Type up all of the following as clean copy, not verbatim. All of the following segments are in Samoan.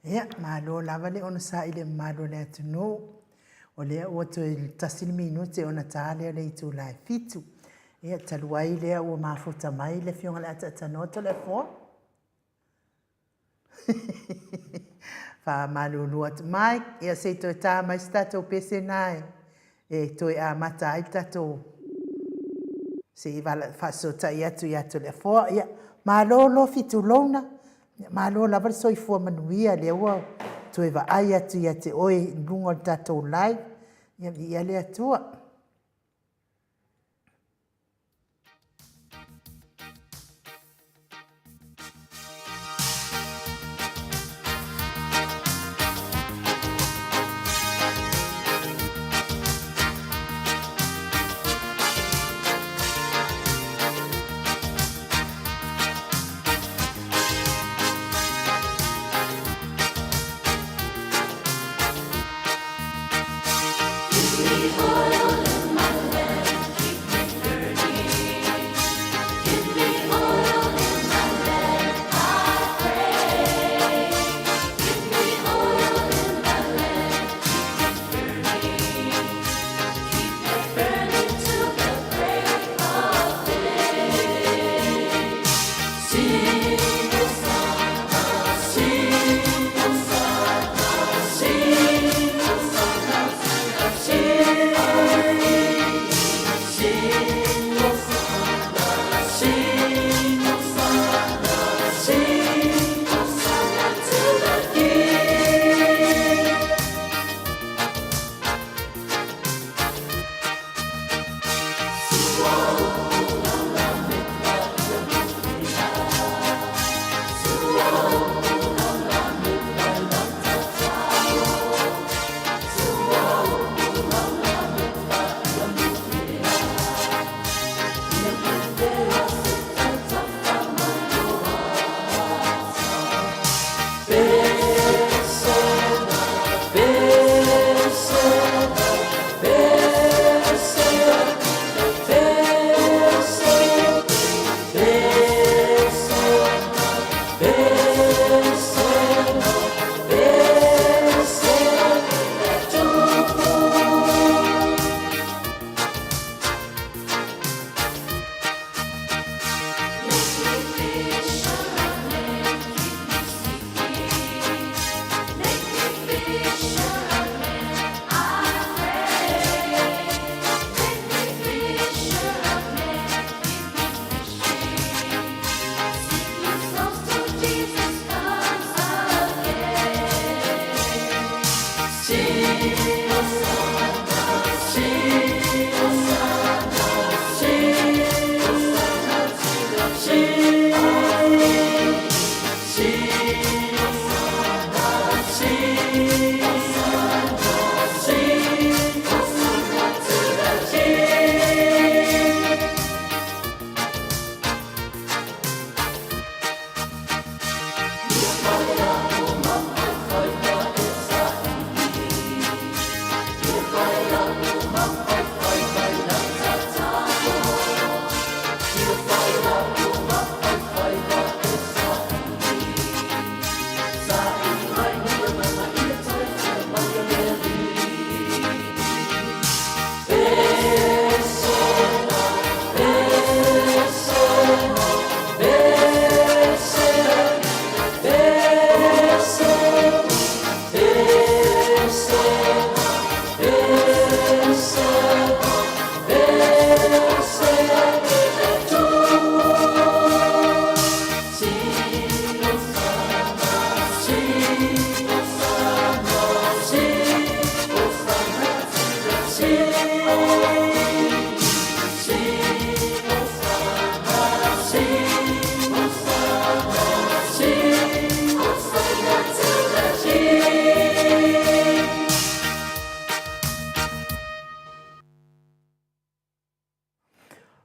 Ia, malo lava le onosai i le mamalu o le atunuu. O lea ua toe 1 le minute ona ta lea o le itula e 7. Ia, talu ai lea ua mafuta mai le Afioga i le Ataatanoa Toleafoa. Faamalulu atu mai, ia se i toe ta mai se tatou pese na e, e toe amata ai le tatou se i faasootai atu ia Toleafoa. Ia, malo Lofi tulouna, malo lava le soifua manuia, lea ua toe vaai atu ia te oe i luga o le tatou live. Ia, viia le Atua.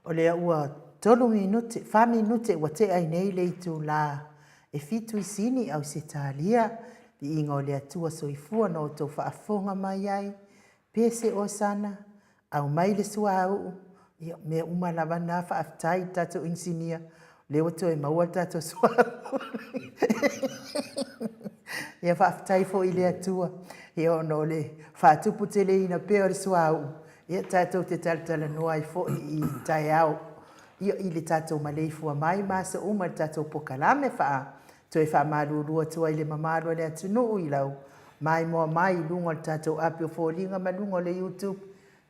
O lea ua 3 minute, 4 minute ua tea ai nei le itula e 7 i Sini, Ausetalia. Viiga o le Atua soifua na outou faafofoga mai ai. Pese Osana, aumai le suauu, ia, mea uma lava na, faafetai i le tatou inisinia, lea ua toe maua le tatou suauu. Ia faafetai foi i le Atua, ia ona o le faatuputeleina pea o le suauu, ia tatou te talatalanoa ai foi i taeao, ia i le tatou maleifua mai ma aso uma i le tatou pokalame faa toe faamalulu atu ai i le mamalu o le atunuu i lau maimoa mai i luga o le tatou api o foliga ma luga o le YouTube.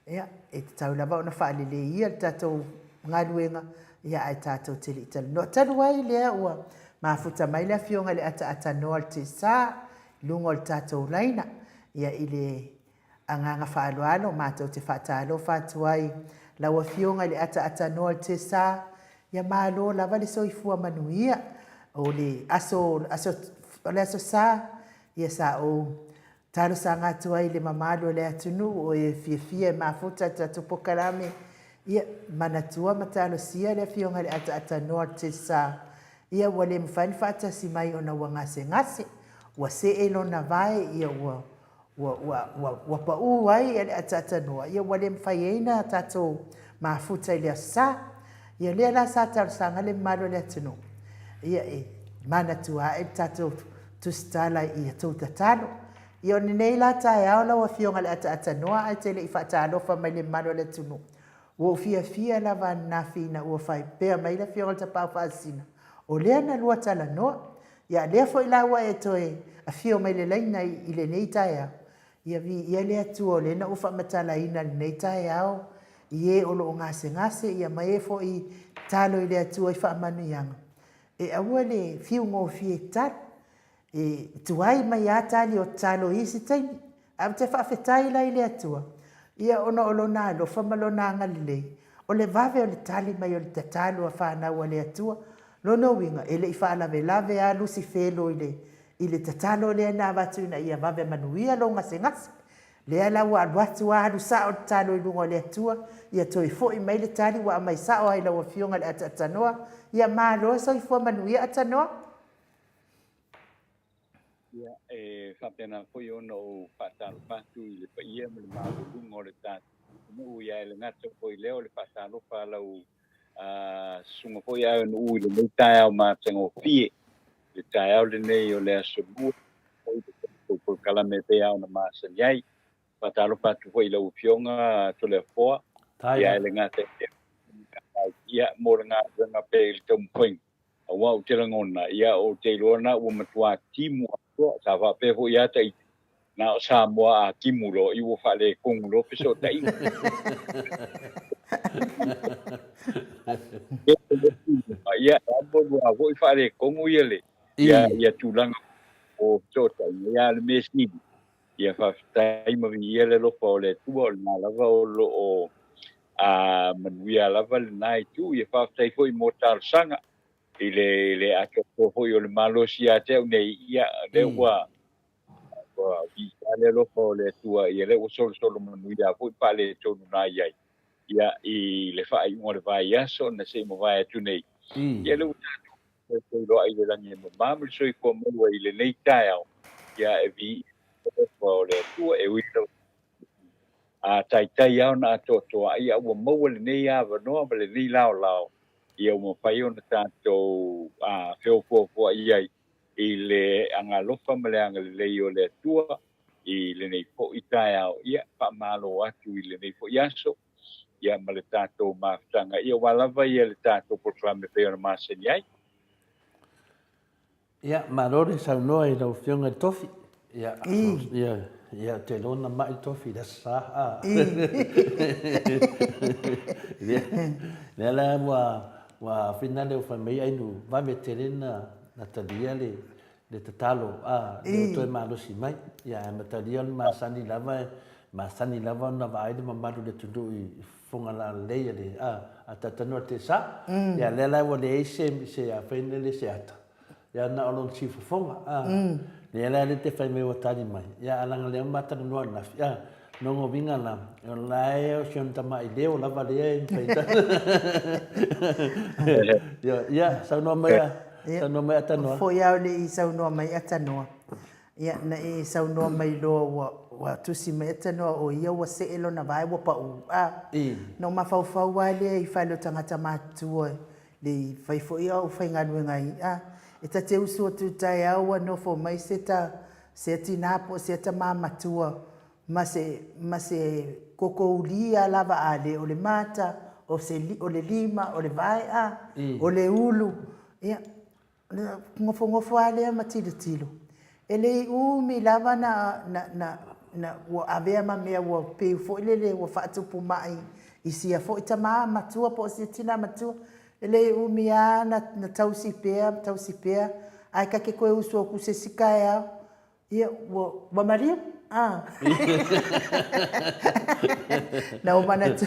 Ia, e tatau lava ona faaleleia le tatou galuega, ia ae tatou te le i talanoa. Talu ai lea ua mafuta mai le Afioga i le Ataatanoa o le Tesa i luga o le tatou laina, ia i le agaga faaaloalo matou te faatalofa atu ai lau Afioga i le Ataatanoa o le Tesa, ia malo lava le soifua manuia. O le aso, aso, o le aso Sa, ia sa ou Talosaga atu ai i le mamalu o le atunuu o e fiafia e mafuta le tatou pokalame, ia manatua ma talosia le Afioga i le Ataatanoa o le Tesa, ia ua le mafai ona faatasi mai ona ua gasegase, ua see lona vae, ia ua, ua, ua, ua, ua pau ai le Ataatanoa, ia ua le mafai ai ona tatou mafuta i le Aso Sa. Ia lea la sa talosaga le mamalu o le atunuu, ia e manatua ae le tatou tusitala i a tou tatalo. Ia o lenei la taeao lau Afioga i le Ataatanoa ae te le i faatalofa mai i le mamalu o le atunuu, ua ou fiafia lava ananafi ina ua faipea mai le Afioga i le Tapaau Faasisina, o lea na lua talanoa. Ia a lea foi la ua e toe afio mai i le laina i lenei taeao, ia viia le Atua o lea na ou faamatalaina i lenei taeao i e o lo o gasegase, ia ma e foi tatalo i le Atua i faamanuiaga. E aua le fiu gofie tatalo. E tuai mai lava tali o tatalo i isi taimi. Ae ou te faafetai la i le Atua, ia ona o Lona alofa ma Lona agalelei, o le vave o le tali mai o le tatalo a fanau a le Atua. Lona uiga, e le i faalavelave lava Lusifelo i le, i le tatalo lea na avatu ina ia vave manuia lou gasegase. Lea la ua alu atu lava alu sao le tatalo i luga o le Atua, ia toe foi mai le tali ua aumai sao lava i lau Afioga i le Ataatanoa. Ia malo soifua manuia Atanoa. Ia, e faapena foi ona ou faatalofa atu i le paia ma le maualuga o le tatou atunuu, ia e le gata foi i lea o le faatalofa a lau susuga foi Aeonuu i lenei taeao matagofie, le taeao lenei o le aso Lua, foi le tatou polokalame e pei lava ona masani ai. Faatalofa atu foi i lau Afioga Toleafoa, ia e le gata i lea, ia mo le galuega pea i le taumafaiga, aua ou te lagona, ia ou te iloa na ua matua timu atoa, sa faapea foi ia Tahiti, na o Samoa a timu loa, i ua faaletonu loa fesootaiga. Ia, e alu alu lava foi faaletonu ia le, ia, ia tulaga o fesootaiga, ia a o le mea sili, ia faafetai ma viia le alofa o le Atua, o lena lava o lo o a manuia lava lena itu. Ia faafetai foi mo talosaga i le, le atoatoa foi o le malosi ia te au nei, ia, lea ua, ua viia le alofa o le Atua, ia lea ua solosolo manuia foi faaletonu na i ai, ia, i le faaiuga o le vaiaso na se i mavae atu nei. Ia lea ua tatou feiloai i le lagi e mama ma le soifua maua i lenei taeao, ia e viia le alofa o le Atua, e ui lava a taitai lava ona atoatoa ai, a ua maua lenei avanoa ma lenei laolao, ia ua mafai ona tatou feofuafua'i ai i le agalofa ma le agalelei o le Atua i lenei foi taeao. Ia, faamalo atu i lenei foi aso, ia ma le tatou mafutaga, ia aua lava ia le tatou polokalame e pei ona masani ai. Ia, malo le saunoa i lau Afioga i le Tofi. Ia, ia, ia, ou te iloa na mai le Tofi i le Aso Sa. A. Lea, lea la ua, ua fina le fai mai ai nu vave tele na, na talia le, le tatalo, a, lea ua toe malosi mai. Ia, ae matalia o le masani lava, masani lava ona vaai le mamalu o le atunuu i fofoga lalelei a le, a, a Tatanoa Tesa. Ia, lea la ua leai se, se, a fai lele se ata. Ia na o lona siufofoga, a. Lea la le te fai mai ua tali mai, ia a laga lea ma talanoa ananafi, a. Nongo uiga la, o la e o si ona tamai leo lava lea e mafai Ia, ia, saunoa mai a, saunoa mai Atanoa. Foi lava o le i saunoa mai Atanoa, ia, na e saunoa mai loa ua, ua tusi mai Atanoa o ia ua see lona vae ua pau, a. Na ou mafaufau lava lea i fale o tagata matutua le i fai foi au faigaluega ai, a. E ta te usu atu i taeao ua nofo mai se ta, sea tinā po o sea tamā matua ma se, ma se koko uli a lava a le o le mata, o se, o le lima, o le vae'a, o le ulu, ia, ona nofonofo lava lea ma tilotilo. E le i umi lava na, na, na, na, ua avea ma mea ua peu foi lele ua faatupu ma'i i sia foi tamā matua po o sia tinā matua. E le i umi lava na, na tausi pea, tausi pea, ae ta te toe usu atu se isi taeao, Ia, ua, ua maliu, a. Na ou manatu,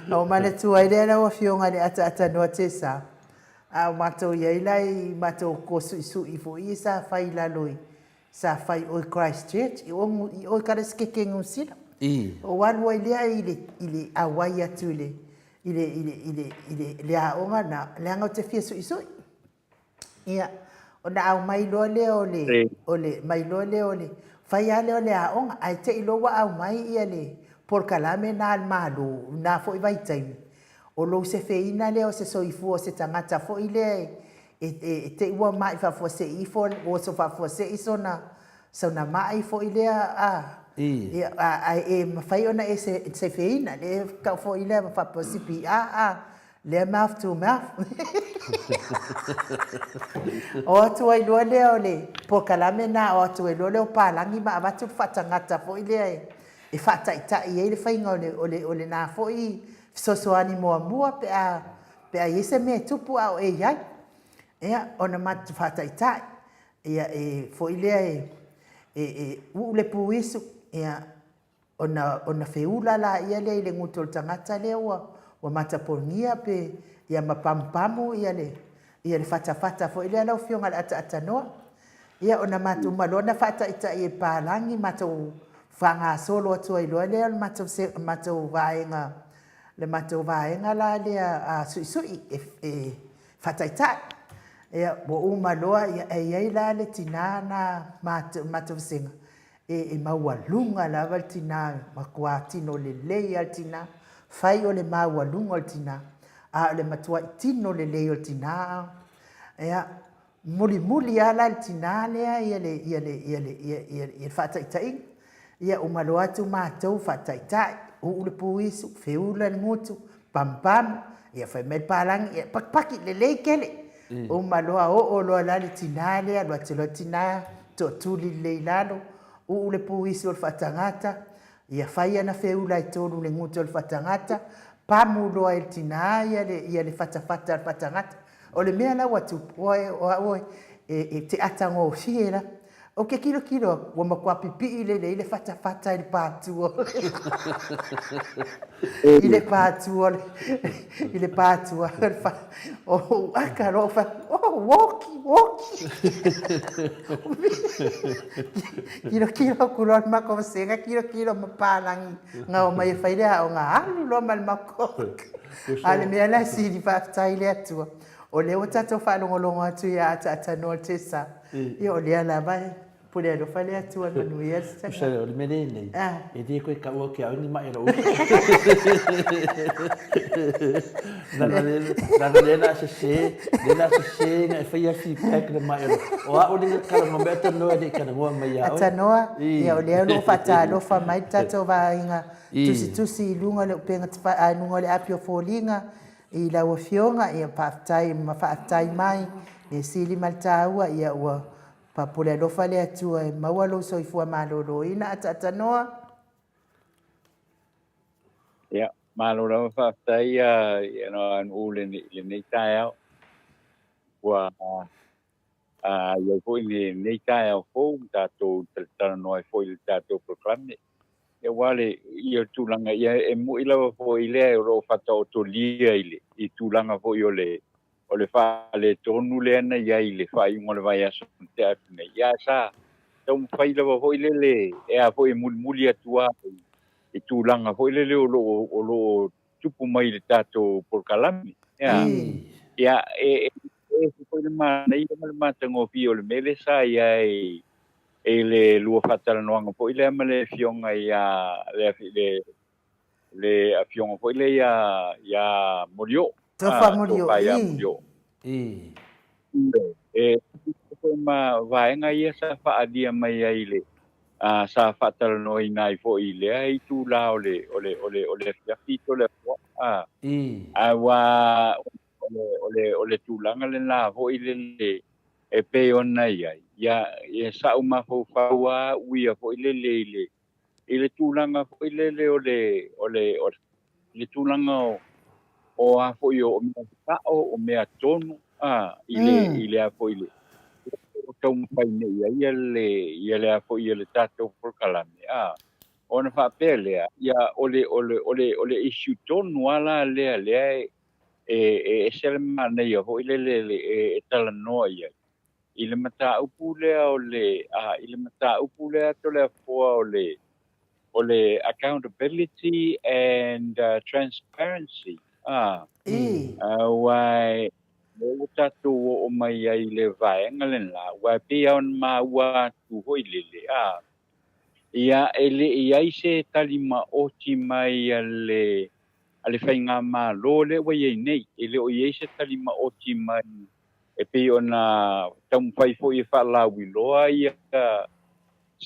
na ou manatu ai lea lau Afioga i le ataatanoa Tesa, a o matou i ai la i matou kosuʻisuʻi foi ia sa fai i lalo i, sa fai i o i Christchurch, i o, i o i Karasikeke Niu Sila. Ou alu ai lea i le, i le auai atu i le, i le, i le, i le, i le, le aoga na, leaga ou te fia suʻisuʻi. Ia, ona aumai loa lea o le, o le, mai loa lea o le, fai lava lea o le aoga, ae te i loa ua aumai ia le polokalame na a le Malo i na foi vaitaimi, o lou sefeina lea o se soifua o se tagata foi lea e, e, e te i ua mai faafuasei ifo, ua oso faafuasei sona, sona mai foi lea, a, ia, a, ae e mafai ona e sefeina, lea e tau foi lea faapea o CPR, a. Lea mouth to mouth. O atu ai loa lea o le polokalame na, o atu ai loa lea o palagi ma avatu le faatagata foi lea e, e faataitai ai le faiga o le, o le, o lena foi fesoasoani muamua pe a, pe a i ai se mea e tupu a o e i ai. Ia, ona matou faataitai, ia e foi lea e, e, e uu le puisu, ia, Ona, ona feula laia lea i le gutu o le tagata lea ua, ua matapogia pe, ia ma pamupamu ia le, ia le fatafata foi lea lau Afioga i le Ataatanoa. Ia ona matou uma loa ona faataitai e palagi, matou faagasolo atu ai loa lea o le matou, matou vaega, le matou vaega la lea a suisui e, e faataitai. Ia, ua uma loa, ia, e i ai la le tina na matou, matou vasega, E maualuga lava le tina, matua tino lelei lava le tina, fai o le maualuga o le tina, a o le matuai tino lelei o le tina, ia, mulimuli lava la le tina lea ia le, ia le, ia le, ia, ia, ia le faataitaiga. Ia uma loa atu matou faataitai, uu le puisu, feula le gutu, pamupamu, ia fai mai le palagi, ia pakipaki, lelei tele. Uma loa oo loa la le tina lea, alu atu loa le tina, tootuli lelei i lalo, uu le puisi o le faatagata, ia fai ana feula e tolu i le gutu o le faatagata, pamu loa e le tina ia le, ia le fatafata o le faatagata. O le mea la ua tupu, oe, o au oe, e, e te atagofie la. Ou te kilokilo atu, ua matua pipii lelei le fatafata i le pātua i le pātua i le pātua o ou aka loa ou fai atu, oh, uoki, uoki. Kilokilo aku loa le matou vasega, kilokilo ma palagi na omai e fai le aoga, alu loa ma le matou aka. A o le mea la e sili faafetai i le Atua, O lea ua tatou faalogologo atu ia Ataatanoa Tessa, ia o lea lava e pule alofa le Atua e manuia le Tusa o le mea lea nei, e le koe taua ke au ni mai lou. Lana le lana le la se se, le la se se nga e whaia feedback le mai o. O a o le kala mo mea tanoa le kana ngoa mai ia. Atanoa, ia o lea lo whaatalofa mai tatou vaaiga tusitusi i luga o le upega i luga o le api o foliga I lau Afioga, ia faafetai ma faafetai mai le sili ma le taua, ia ua papole alofa le Atua e maua lou soifua maloloina ataatanoa. Ia, malo lava faafetai ia Anu'u i lenei taeao. Ua i ai foi lenei taeao fou ma tatou talatalanoa ai foi i le tatou polokalame. Ia aua le ia tulaga ia e moi lava foi lea o lo o faataotolia i le i tulaga foi o le o le faaletonu lea na i ai i le faaiuga o le vaiaso na tea atu nei. Ia sa taumafai lava foi lele e a foi e mulimuli atu lava i tulaga foi lele o lo o o lo o tupu mai i le tatou polokalame. Ia, ia e, e ese foi le manaia ma le matagofie o le mea lea sa i ai i le lua faatalanoaga foi lea ma le afioga ia le le le afioga foi lea ia ia Molioo. Tofa Molioo, Tofa ia Molioo. E foi ma vaega ia sa faaalia mai ai i le sa faatalanoaina ai foi i lea itulā o le o le o le o le afiafi Toleafoa a. Aua o le o le o le tulaga lenā foi lele e pei ona i ai, ia ia sa'u mafaufau lava au ia foi lele i le i le tulaga foi lele o le o le o le tulaga o o a foi o mea sa'o, o mea tonu a i le i le a foi le o taumafai nei i ai le ia le a foi ia le tatou polokalame a. Ona faapea lea, ia o le o le o le o le issue tonu lava la lea lea e e ese le manaia foi lele e talanoa i ai i le mataupu lea o le a i le mataupu lea Toleafoa o le o le accountability and transparency a. Aua lea ua tatou oo mai ai i le vaega lenā, aua e pei lava ona maua atu foi lele a. Ia, e le i ai se tali maoti mai a le a le faigamalo lea ua i ai nei. E le o i ai se tali maoti mai e pei ona taumafai foi e faalauiloa ia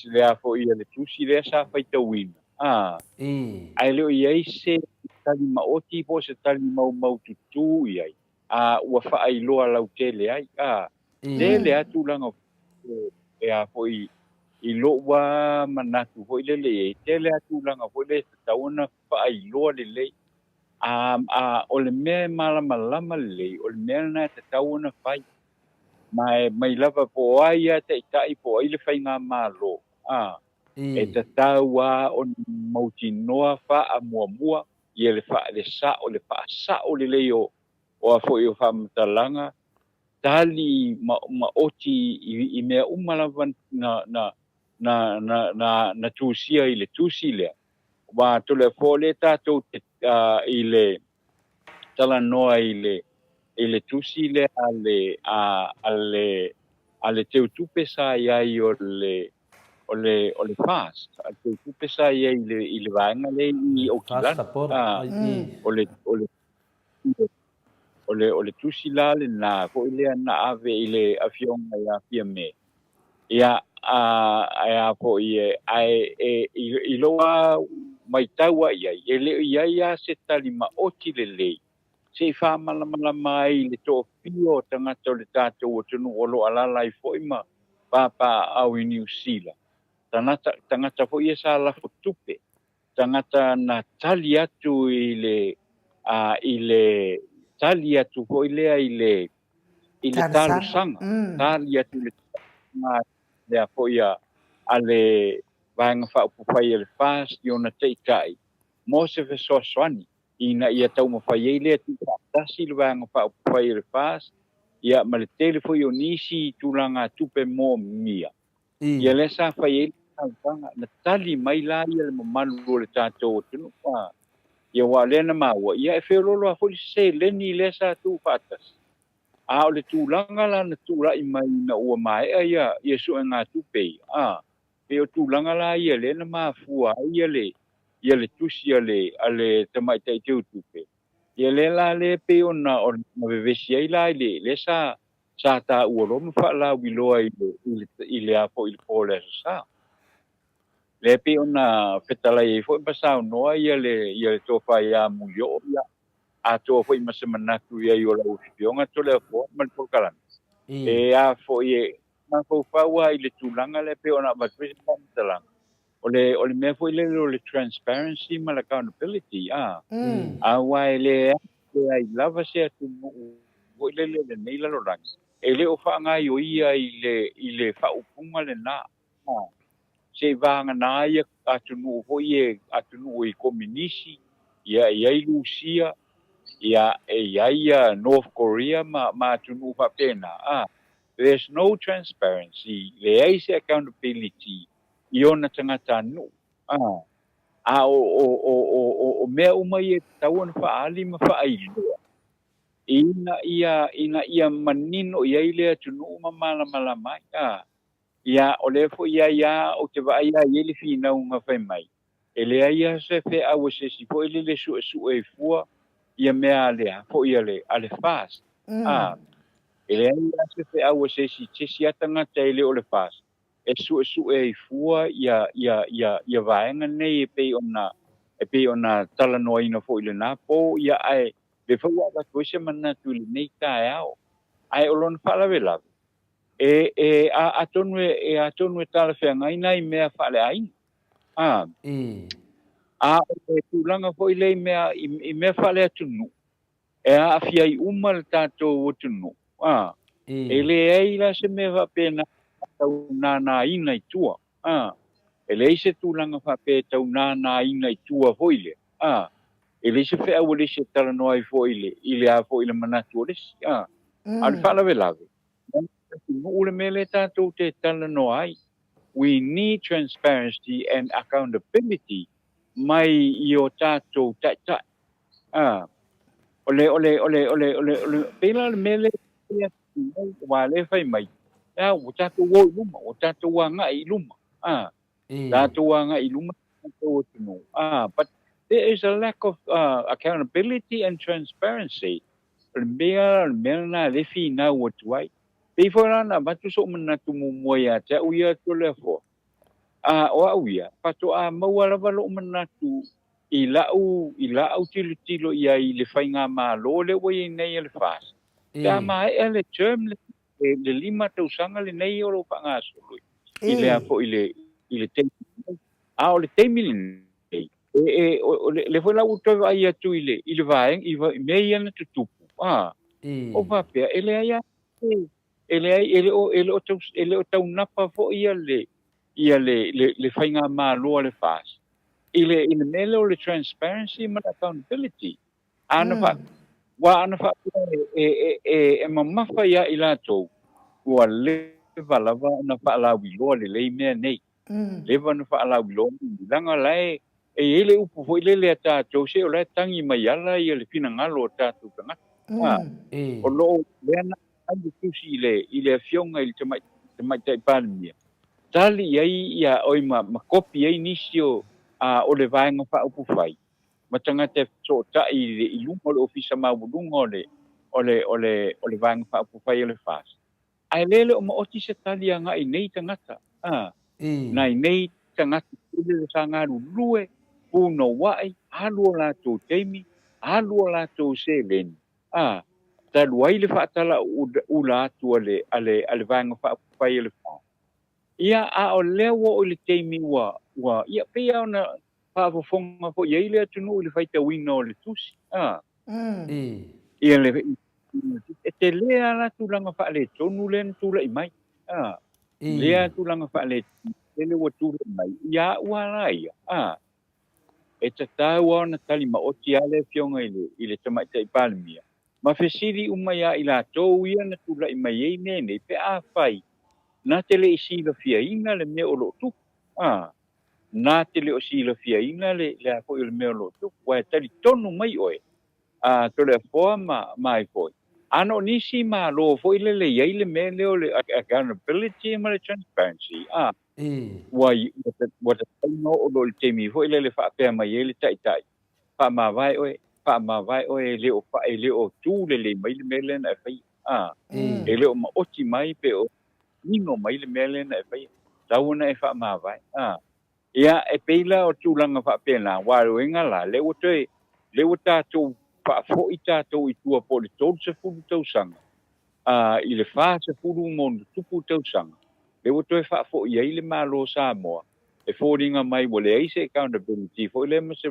le a foi le tusi lea sa faitauina, a, ae le o i ai se tali maoti po o se tali maumaututu i ai, a ua faailoa lautele ai, a, tele lava tulaga e a foi i lou lava manatu foi lele i ai, tele lava tulaga foi lea e tatau ona faailoa lelei. A, a, o le mea e malamalama lelei, o le mea lena e tatau ona fai. Ma e mai lava po o ai lava taitai po o ai le faigamalo, a, e tatau lava ona mautinoa faamuamua ia le, fa, le sa'o, le faasa'o lelei o, o a foi o faamatalaga, tali ma, maoti i, i mea uma lava na, na, na, na, na, na tusia i le tusi lea. Aua Toleafoa lea tatou te i le talanoa i le i le tusi lea a le a a le a le teutupe sa i ai o le o le o le FAST, a le teutupe sa i ai i le i le vaega lea i Aukilani, a o le o le o le o le tusi la lenā foi lea na ave i le Afioga ia Fiame. Ia, a, ae a foi e, ae e, i, i lou lava maitau lava i ai, e le o i ai lava se tali maoti lelei se i faamalamalama ai i le toafia o tagata o le tatou atunuu o lo o alaala ai foi ma papaaao i Niu Sila, tagata, tagata foi ia sa lafo tupe tagata na tali atu i le a i le tali atu foi lea i le i le talosaga, tali atu i le talosaga lea foi a a le Vaega Faaupufai a le FAST i ona taitai mo se fesoasoani ina ia taumafai ai lea tuufaatasi le Vaega Faaupufai a le FAST ia ma le tele foi o nisi tulaga tupe moomia. Ia lea sa fai ai le talosaga, na tali mai la ia le mamalu o le tatou atunuu, a, ia aua o lea na maua, ia e feoloolo lava foi le seleni lea sa tuufaatasi. A o le tulaga la na tulai mai ina ua maea ia, ia suegatupe ia, a, pei o tulaga la ia lea na mafua ai ia le, ia le tusi a le, a le tamaitai teutupe, ia lea la lea pei ona, ona vevesi ai la i le, lea sa sa taua loa ma faalauiloa i le, i le, i le a foi i le po o le Aso Sa. Lea e pei ona fetalai ai foi ma saunoa ia le, ia le Tofa ia Mulioo, ia, atoa foi ma se manatu i ai o lau Afioga Toleafoa ma le polokalame. E a foi e mafaufau lava i le tulaga lea e pei ona avatu ai se faamatalaga, o le, o le mea foi lele o le transparency ma le accountability, a, aua e le leai lava se atunuu foi lele o lenei lalolagi e le o faagaioia i le, i le faaupuga lenā, a, seivaganā ia atunuu foi e, atunuu i Kominisi, ia, e i ai Lusia, ia, e i ai ia North Korea ma, ma atunuu faapena, a, there's no transparency, leai se accountability i ona tagatanuu, a, a o, o, o, o, o, o mea uma ia e tatau ona faaali ma faailoa, ina ia, ina ia manino i ai le atunuu ma malamalama ai, a. Ia, o lea foi i ai a, ou te vaai lava i ai le finauga fai mai, e leai lava se feau a se isi foi lele e suesue ai fua ia mea a le a foi a le, a le FAST, a. E leai lava se feau a se isi, se isi lava tagata e le o le FAST e suesue ai fua ia, ia, ia, ia vaega nei e pei ona, e pei ona talanoaina foi i lena po, ia ae lea foi ua avatu ai se manatu i lenei taeao. Ae o lona faalavelave, e, e, a, atonu e, e, atonu e talafeagai nai mea faaleaiga. A, a o le tulaga foi lea i mea, i, i mea faaleatunuu, e aafia ai uma le tatou atunuu, a, e leai la se mea faapena e tau nānāina i tua, a, e leai se tulaga faapea e tau nānāina i tua foi lea, a, e leai se feau a le isi e talanoa ai foi i le, i le a foi i le manatu o le isi, a. A o le faalavelave, atunuu le mea lea tatou te talanoa ai. We need transparency and accountability mai i o tatou taitai. A, o le, o le, o le, o le, o le, o le, pei la o le mea lea aua lea e fai mai, a, ua tatou o i luma, ua tatou agai i luma, a, tatou agai i luma tatou atunuu, a, but there is a lack of accountability and transparency. O le mea, o le mea lena lea e finau atu ai. Pei foi la ona avatu sou manatu muamua ia te au ia Toleafoa, A o au ia, faatoa maua lava lou manatu i lau, i lau tilotilo i ai i le faigamalo lea ua i ai nei a le FAST, pe a maea le term le, le 5 tausaga lenei o lo o faagasolo i le a foi i le, i le taimi lenei. A o le taimi lenei, e, e, o, o le foi la ua toe vaai atu i le, i le vaega, i mea ia na tutupu, a, o faapea, e leai lava se, E leai, e le o, e le o tau, e le o taunapa foi ia le, ia le, le, le faigamalo a le FAST i le, i le mea lea o le transparency ma le accountability. A na faa, aua a na faapea e, e, e, e mamafa ia i latou, ua leva lava ona faalauiloa lelei mea nei. Leva ona faalauiloa mea nei, leaga o la e, e i ai le upu foi lele a tatou, se o la e tagi mai ala ia le finagalo o tatou tagata. A, o lo o, lea na aumai le tusi i le, i le Afioga i le Tamaitai Palemia, tali i ai ia oi ma, ma kopi ai nisi o, a, o le Vaega Faaupufai ma tagata e fesootai i le, i luma o le Ofisa Maualuga o le, o le, o le, o le Vaega Faaupufai a le FAST. Ae le le o maoti se tali agai nei tagata, a, nai nei tagata tele sa galulue, punouai, alu o latou taimi, alu o latou seleni, a, talu ai le faatalaula atu a le, a le, a le Vaega Faaupufai a le FAST. Ia, a o lea ua oo i le taimi ua, ua, ia, pei lava ona faafofoga foi i ai le atunuu i le faitauina o le tusi, a. Ia le, e tele lava la tulaga faaletonu lea na tulai mai, a. Lea tulaga faaletonu lele ua tulai mai, ia au lava la ia, a. E tatau lava ona tali maoti lava le Afioga i le, i le Tamaitai Palemia, ma fesili uma ia i latou ia na tulai mai ai mea nei, pe afai na te le i silafiaina le mea o lo o tupu, a. Na te le o silafiaina le, le a foi o le mea o lo o tupu, aua e talitonu mai oe, a Toleafoa ma, ma ai foi. A na o nisi Malo foi lele e i ai le mea lea o le accountability ma le transparency, a, ua, ua tatau ona oo loa i le taimi foi lele faapea mai ai le Taitai, faamavae oe, faamavae oe e le o, e le o tu lelei mai le mea lea na e faia, a, e le o maoti mai pe o manino mai le mea lea na e faia, tatau ona e faamavae. A, ia, e pei la o tulaga faapena, aua o le uiga la, lea ua toe, lea ua tatou faafoi tatou i tua po o le 30 tausaga, a, i le 40 ma ono tupu tausaga, lea ua toe faafoi ai le Malo o Samoa, e foliga mai ua leai se accountability foi lea ma se,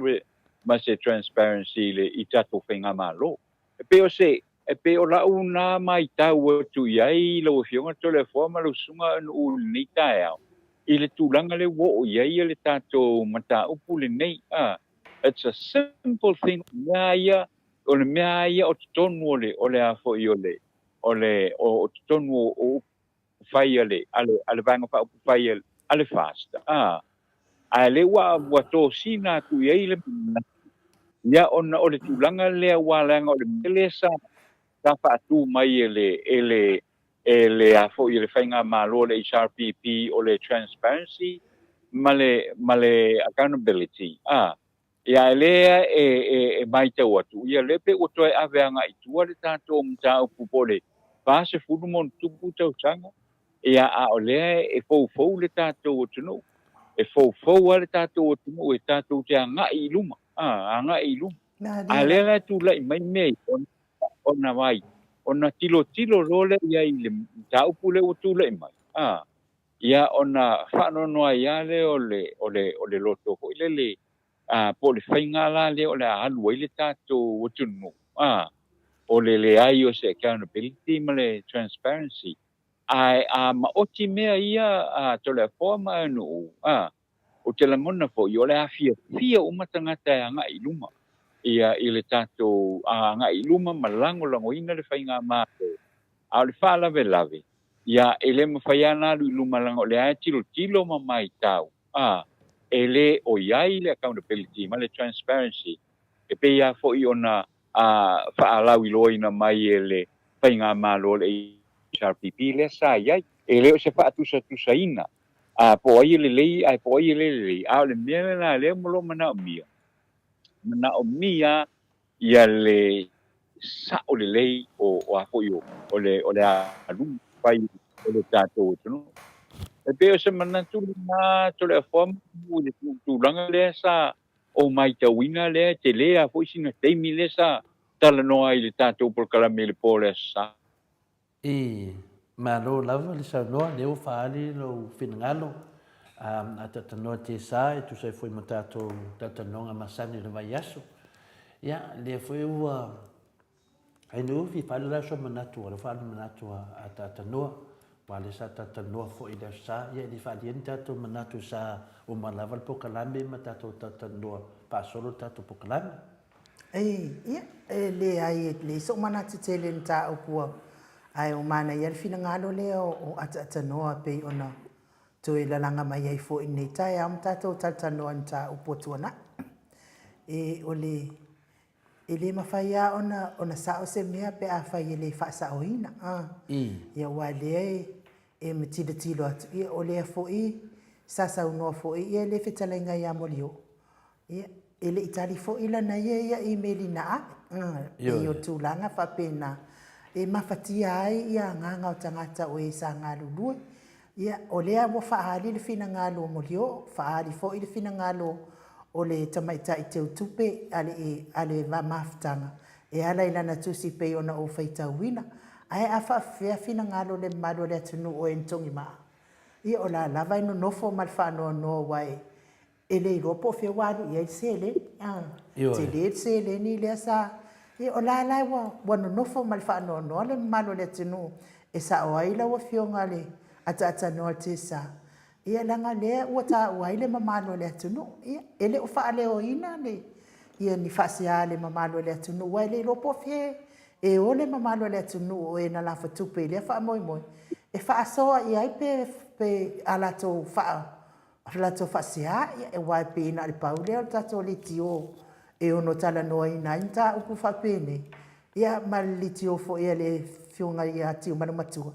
ma se transparency i le, i tatou faigamalo. E pei o se, E pei o lau na matau atu i ai lau Afioga Toleafoa ma lau Susuga Nuu i lenei taeao, i le tulaga lea ua oo i ai le tatou mataupu lenei. A, it's a simple thing, o le mea lava ia, o le mea lava ia o totonu o le, o le a foi o le, o le, o totonu o upu fai a le, a le, a le Vaega Faaupufai a le FAST, a, ae lea ua, ua tosina atu i ai le manatu, ia, ona o le tulaga lea, aua leaga o le mea lea sa, sa faatu mai e le, e le, e le a foi e le Faigamalo a le HRPP, o le transparency ma le, ma le accountability, a. Ia, e lea e, e, e matau atu, ia lea pei ua toe ave agai i tua le tatou mataupu po o le, 40 ma ona tupu tausaga, ia, a o lea e foufou le tatou atunuu. E foufou lava le tatou atunuu e tatou te agai i luma, a, agai i luma. A lea la e tulai mai mea ia, ona vai, ona tilotilo loa lea i ai i le mataupu lea ua tulai mai, a, ia ona faanoanoa ai lava lea o le, o le, o le loto foi lele, a, po o le faiga la lea o le a alu ai le tatou atunuu, a, o le leai o se accountability ma le transparency. Ae a maoti mea ia a Toleafoa ma Aenuu, a, ou te lagona foi o le a fiafia uma tagata e agai i luma, ia, i le tatou agai i luma ma lagolagoina le faigamalo. A o le faalavelave, ia, e le mafai lava ona alu i luma leaga o lea e tilotilo ma maitau, a, e le o i ai le accountability ma le transparency e pei lava foi ona faalauiloaina mai e le faigamalo o le HRPP lea sa i ai. E le o se faatusatusaina po o ai e lelei ae po o ai e le lelei, a o le mea lena lea o lo o manaomia, manaomia ia le sao lelei o a foi o le o le alu fai o le tatou atunuu. E pei o se manatu lena Toleafoa i le tulaga lea sa ou maitauina lea e tele lava foi sina taimi lea sa talanoa ai i le tatou polokalame i le po o le Aso Sa. I Malo lava le saunoa, lea ua faaali lou finagalo a talanoa te sa e tusa ai foi ma tatou talatalanoaga masani o le vaiaso. Ia, lea foi ua Ai nuu fia faaali la so manatu, ua faaali manatu a talatalanoa, aua lea sa talatalanoa foi i le Aso Sa, ia e le faaalia ni tatou manatu sa uma lava le polokalame ma tatou talatalanoa faasolo le tatou polokalame. Ia, e leai, e leai sou manatu tele i le mataupu ae ua manaia le finagalo lea o ataatanoa e pei ona toe lalaga mai ai foi i lenei taeao ma tatou talatalanoa i le mataupu ua tuanai. E, o le, e le mafai lava ona, ona sao se mea pe afai e le faasaoina. A. Ia aua lea e, e matilotilo atu, ia o lea foi sa saunoa foi ia le fetalaiga ia Molioo, ia, e le i tali foi lana ia ia imeli na ave. Pei o tulaga faapena e mafatia ai ia agaga o tagata o e sa galulue. Ia, o lea ua faaali le finagalo o Molioo, faaali foi le finagalo o le tamaitai teutupe a le a le mafutaga e ala i lana tusi pei ona ou faitauina. Ae a faafefea finagalo o le mamalu o le atunuu o Enitongimaa? Ia, o la lava e nonofo ma le faanoanoa aua e E le iloa po o fea ua alu i ai le seleni. Tele le seleni lea sa... Ia, o la la ua, ua nonofo ma le faanoanoa le mamalu o le atunuu e sao ai lau Afioga le ataatanoa Tessa. Ia, leaga lea ua taua ai le mamalu o le atunuu. Ia, e le o faaleoina le, ia ni faasea a le mamalu o le atunuu, aua e le iloa po o fea e o le mamalu o le atunuu o e na lafo tupe i lea faamoemoe e faasoa i ai pe, pe a latou faa O latou faasea, ia, aua e pei na o le pau lea o le tatou leitio e ono talanoaina ai mataupu faapenei, ia, ma le leitio foi a le Afioga ia Tiumanumatua.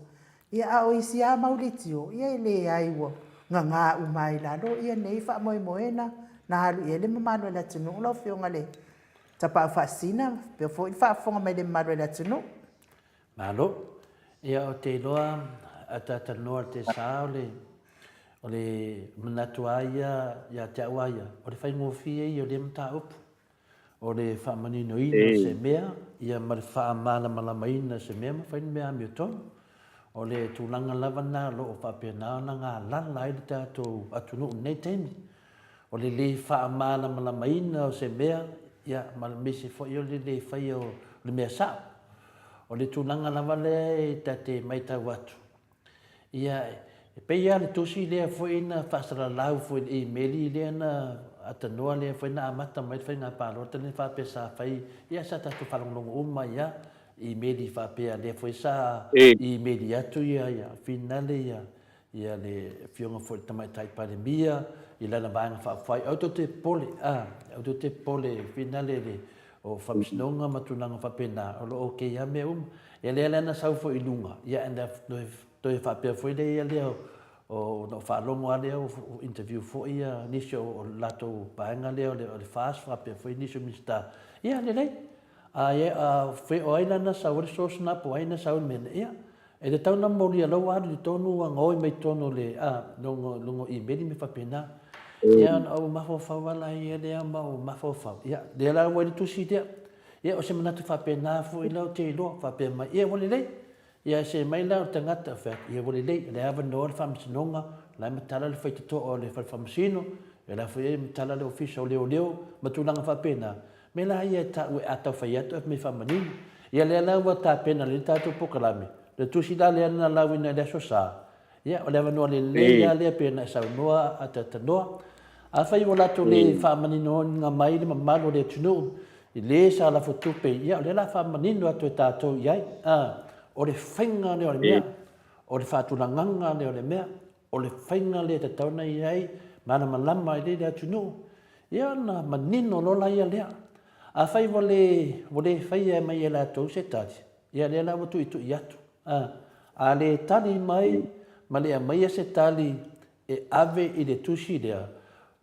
Ia, a o isi lava mau leitio, ia, e leai ua gaga uma ai i lalo ia nei faamoemoe na alu i ai le mamalu o le atunuu, lau Afioga i le Tapaau Faasisina, faapea foi le faafofoga mai le mamalu o le atunuu. Malo. Ia ou te iloa a talatalanoa i le sa o le o le manatu lava ia ia te au lava ia, o le faigofie ia o lea mataupu. O le faamaninoina o se mea, ia ma le faamalamalamaina o se mea ma fai le mea amiotonu. O le tulaga lava lena o lo o faapena ona galala ai le tatou atunuu i lenei taimi. O le le faamalamalamaina o se mea, ia, ma le aemaise foi o le le faia o le mea sao. O le tulaga lava lea e ta te maitau atu, ia, e pei lava le tusi lea foi na faasalalau foi i le imeli lea na atanoa lea foi na amata mai le faiga palota lea faapea sa fai, ia sa tatou faalogologo uma ai lava i imeli faapea lea foi sa imeli atu ia finale ia Ia le Afioga foi i le Tamaitai Palemia i lana Vaega Faaupufai. Aua tou te popole, a, aua tou te popole finale le o Faamasinoga ma tulaga faapena, o lo o ok lava mea uma. Ia lea la na sau foi i luga, ia and toe faapea foi lea ia lea o na ou faalogo lava lea o interview foi ia nisi o le latou vaega lea o le FAST faapea foi nisi o Minisita. Ia lelei. A e, a, fe, o ai la na sau ai le source na po o ai na sau ai le mea na, ia, e tatau ona molia la ua alu i totonu ua gaoi mai totonu o le, a, luga, luga o imeli ma mea faapena. Ia, ona ou mafaufau lava laia lea ma ou mafaufau, ia, lea la ua i le tusi lea. Ia, o se manatu faapena foi la ou te iloa, faapea mai, ia ua lelei. Ia se mai la o le tagata o fai atu, ia ua lelei, o lea e avanoa le Faamasinoga, o la e matala le faitotoa o le Fale Faamasino, o la foi e matala le Ofisa o Leoleo ma tulaga faapena. Mea la ia e tau a tau fai atu ae fai mai faamanino. Ia lea la ua tapena lelei le tatou polokalame, le tusi la lea na lauina i le Aso Sa, Ia, o le avanoa lelei lava lea pei ona e saunoa a Talanoa. Afai ua latou le faamaninoina mai le mamalu o le atunuu i le sa lafo tupe, ia o lea o le a faamanino atu e tatou i ai. A, o le faiga lea o le mea, o le faatulagaga lea o le mea, o le faiga lea e tatau ona i ai, malamalama ai le atunuu, ia ona manino loa laia lea. Afai ua le, ua le faia mai e latou se tali, ia lea la ua tuitui atu. A, a le tali mai ma le aumaia se tali e ave i le tusi lea,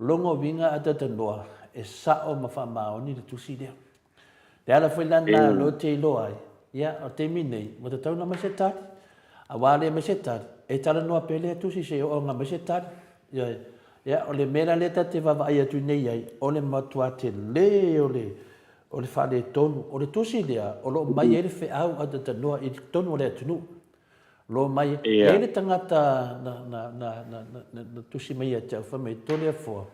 lona uiga a talanoa e sao ma faamaoni le tusi lea. Le ala foi la lena o lea ou te iloa ai, ia, o le taimi nei, ua tatau ona aumai se tali. Aua a le aumai se tali, e talanoa pea lea tusi seia oo ina aumai se tali. Ioe. Ia, o le mea la lea ta te vaavaai atu nei ai, o le matua tele o le O le faaletonu, o le tusi lea o lo o mai ai le feau a Tatanoa i totonu o le atunuu. O lo o mai, e i ai le tagata na, na, na, na, na, na tusi mai ia te au, fai mai, Toleafoa,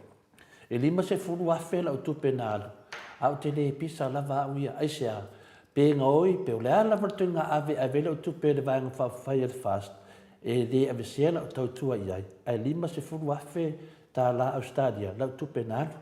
e 50,000 lau tupe na alu, a ou te le pisa lava au ia. Aisea? Pe gaoi, pe o le a lava le ituaiga ave e ave ai lau tupe i le Vaega Faaupufai a le FAST, e le aveesea lau tautua i ai, ae 50,000 tālā Ausetalia lau tupe na alu.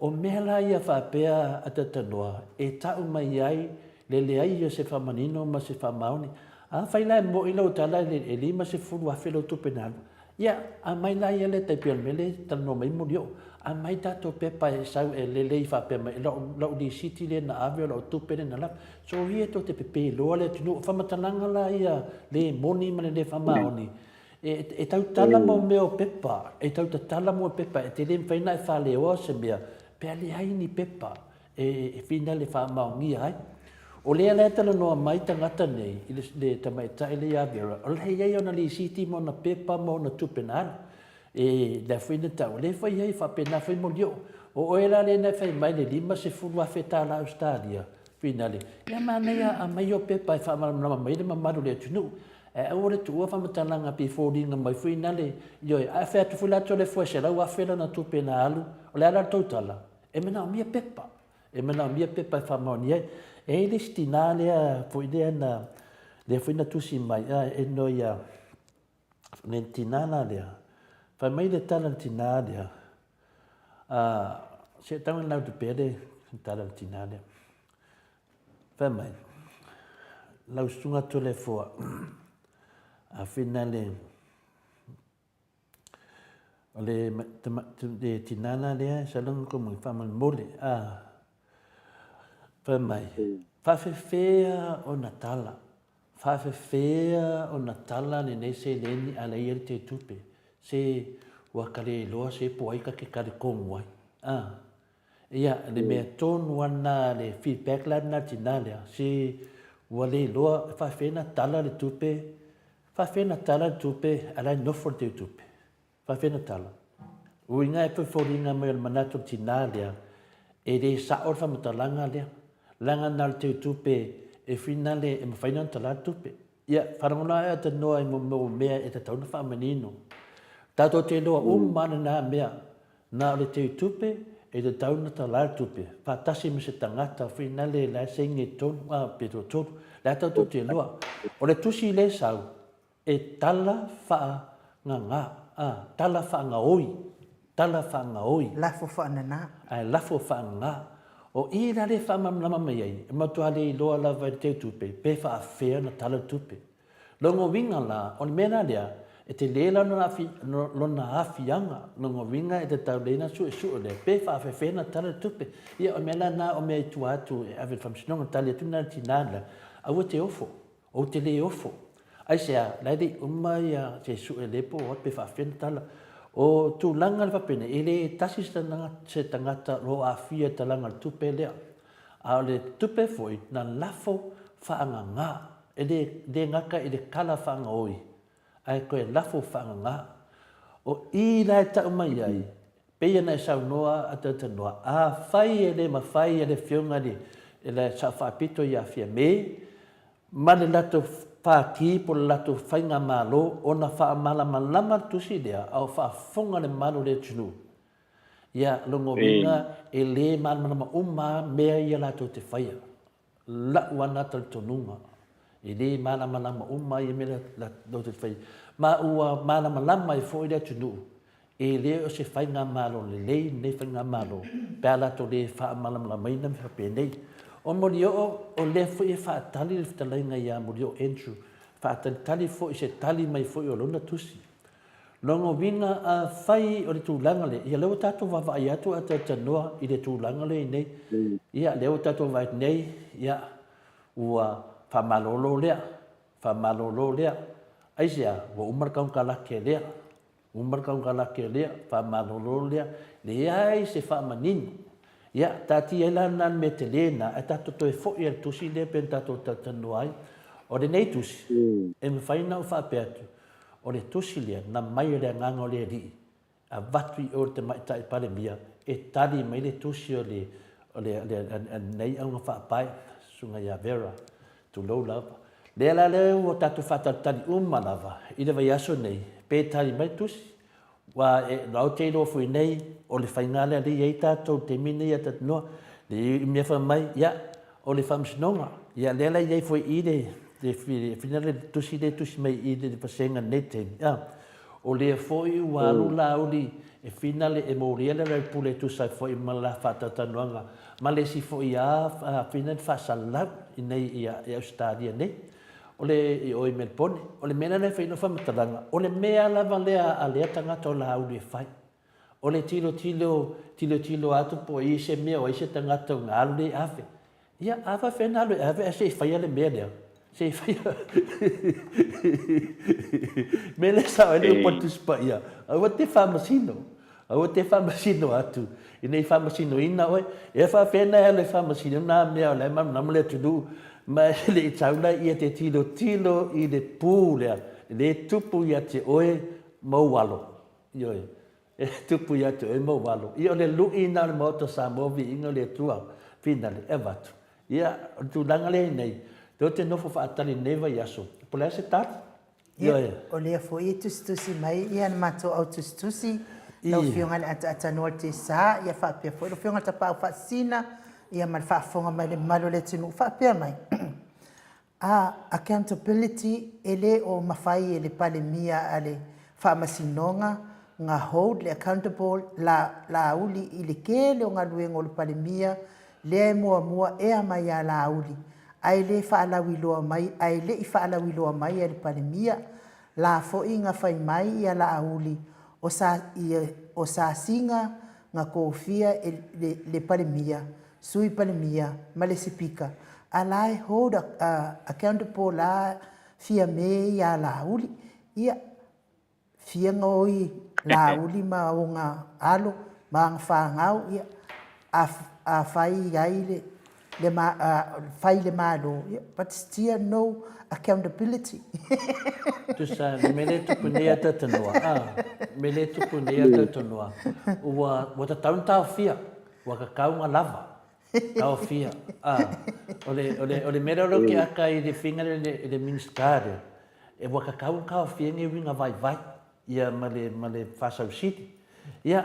O mea la ia faapea a Tatanoa e tau mai ai le leai o se faamanino ma se faamaoni. Afai la e moi lau tala e 50,000 lau tupe na alu, ia aumai la ia le tai pei o le mea lea e talanoa mai ai Molioo, aumai tatou pepa e sau e lelei faapea mai lau lisiti lea na ave o lau tupe lea na lava. Soia tou te pepe loa le atunuu. O faamatalaga la ia le moni ma le le faamaoni E tautala mo mea o pepa, e tautatala mo pepa, e te le mafai ona e faaleoa se mea pe a leai ni pepa e finale faamaonia ai. O lea la e talanoa mai tagata nei i le tamaitai lea ia Vera, o la e i ai ona lisiti ma ona pepa ma ona tupe na alu. E lea foi na tau, o lea foi e i ai faapena foi molioo. O oe la lea na e fai mai le $50,000 tala Ausetalia, finale, ia manaia aumai ou pepa e faamalamalama mai ai le mamalu o le atunuu. Ae aua le tuua faamatalaga pei foliga mai foi na le ioe. Ae fai atu foi la Toleafoa e 100,000 lana tupe na alu, o le a la le tou tala? E manaomia pepa. E manaomia pepa e faamaonia ai. E i ai le isi tina lea foi lea na lea foi na tusi mai, a e noi ia le tina la lea. Fai mai le tala a le tina lea, a se tau ina atu pea le tala a le tina lea. Fai mai, lau susuga Toleafoa, a finale, o le, le tinā la lea, sa longa ko mai faamolemole, a, fai mai, faafefea ona tala, faafefea ona tala lenei seleni a leai le te tupe, se ua ka le iloa se po ai ka ke talitonu ai, a. Ia, le mea tonu lava lena, le feedback la lena a le tina lea, se ua le iloa e faapefea ona tala le tupe, faapefea ona tala le tupe a o la e nofo le teutupe. Faapefea ona tala? O uiga e foliga mai o le manatu o le tina lea, e le sao le faamatalaga lea, leaga na o le teutupe e finale e mafai ona tala le tupe. Ia, faalogologo ae tanoa i mea e tatau ona faamanino. Tatou te iloa uma lava lena mea, Na o le teutupe e tatau ona tala le tupe faatasi ma se tagata foi nale la e saini i totonu a pe toatolu la e tatou te iloa. O le tusi lea e sau e tala faagagā a tala faagaoi tala faagaoi. Lafo faanana. Ae lafo faanana. O i la lea e faamalamalama mai ai e matua le iloa lava e le teutupe pe faafefea ona tala le tupe. Lona uiga la, o le mea la lea, e tele la lona aafiaga, lona uiga e tatau lelei ona suesue lea, pe faafefea ona tala le tupe. Ia, o le mea la lena o mea i tua atu e ave i le Faamasinoga, tali atu lena i le tina lea, aua e te ofo, ou te le ofo. Aisea? La e le i uma ia se sue lea po o a pe faafefea ona tala. O tulaga le faapenei, e le tasi se tagata o lo o aafia i le talaga o le tupe lea. A o le tupe foi na lafo faagagā, e le, le gata i le kala faagaoi, ae toe lafo faagagā. O i la e tau mai ai, pei ona e saunoa a Talatalanoa, afai e le mafai e le Afioga i le, i le Sao Faapito ia Fiame, ma le latou Pati po o le latou Faigamalo ona faamalamalama le tusi lea a o faafofoga le mamalu o le atunuu. Ia, lona uiga e le malamalama uma lava mea ia latou te faia. Lau lava lena talitonuga, e le malamalama uma ia mea latou te faia. Ma ua malamalama ai foi le atunuu E le o se faigamalo lelei lenei faigamalo pe a latou le faamalamalamaina mea faapenei. O Molioo, o lea foi e faatali le fetalaiga ia Molioo Andrew, faatalitali foi i se tali mai foi o lona tusi. Lona uiga, afai o le tulaga lea, ia lea ua tatou vaavaai atu a talatalanoa i le tulaga lea i nei, ia lea ua tatou vaai atu nei, ia ua faamalolo lea, faamalolo lea. Aisea? Ua uma le kaunkalake lea. Uma le kaunkalake lea, faamalolo lea, leai se faamanino. Ia, taatia ai la lena le mea tele lena, ae tatou toe foi i le tusi lea pei ona tatou talatalanoa ai. O lenei tusi, e mafai ona ou faapea atu, o le tusi lea na mai e le Agaga o le Alii, avatu i o i le Tamaitai Palemia e tali mai le tusi o le, o le, o lenei auga faapae, Susuga ia Vera. Tulou lava. Lea la lea ua tatou faatalitali uma lava i le vaiaso nei pe tali mai le tusi. Ua e ou te iloa foi nei o le faiga lea lea e i ai tatou i le taimi nei a Tatinoa, le mea fai mai, ia, o le faamasinoga. Ia lea la e i ai foi i le le tusi lea e tusi mai i le vasega i lenei taimi, a. O lea foi ua alu Laauli e finale e molia le Raipule e tusa ai foi ma la faatalatalanoaga ma le isi foi a finale faasalalau i nei i Ausetalia nei, o le i o i Melebone. O le mea lena e fai ai lau faamatalaga, o le mea lava lea a lea tagata o Laauli e fai, o le tilotilo, tilotilo atu po o i ai se mea o ai se tagata ona alu lea e ave. Ia, a faapefea ona alu e ave ae se i faia le mea lea? Se i faia. Mea lea e sao ai le upu a le Tusi Paia, aua te faamasino, aua te faamasino atu, ina i faamasinoina oe. Ia faapefea ona e alu e faamasino na mea o la e malamalama le atunuu, ma e le i tau la ia te tilotilo i le pu lea, lea e tupu ia te oe ma ou alo. Ioe. E tupu ia te oe ma ou alo. Ia o le lui lena o le Maota o Samoa viiga o le Atua finale e avatu. Ia o le tulaga lea i nei, lea ou te nofo faatali i lenei vaiaso, po o le a se tali. Ia, Ioe. o lea foi e tusitusi mai ia le matou au tusitusi, lau Afioga i le Ataatanoa o le Tesa, ia faapea foi lau Afioga i le Tapaau Faasisina, ia ma le faafofoga mai le mamalu o le atunuu faapea mai. A Accountability e le o mafai e le Palemia a le Faamasinoga nga hold le accountable la Laauli i le tele o galuega o le Palemia lea e muamua ea mai a Laauli ae le faalauiloa mai ae le i faalauiloa mai e le Palemia la foi nga fai mai ia Laauli o sa ia o sasiga nga kofia e le le Palemia Sui Palemia ma le Sipika, a la e hold accountable la Fiame ia Laauli. Ia, fia gaoi Laauli ma ona alo ma ana fanau, ia, a, a fai ai le, le ma, a, fai le Malo, ia, but still no accountability. Tusa, le mea lea e tupu nei a Tatanoa, a, mea lea e tupu nei a Tatanoa, ua, ua tatau ona taofia. Ua kakau nga lava. Taofia. A, o le, o le, o le mea lea o lea ou te aka i le finga lea i le Minisita lea, e ua kakau ona taofia nei uiga vaivai, ia ma le, ma le faasausili. Ia,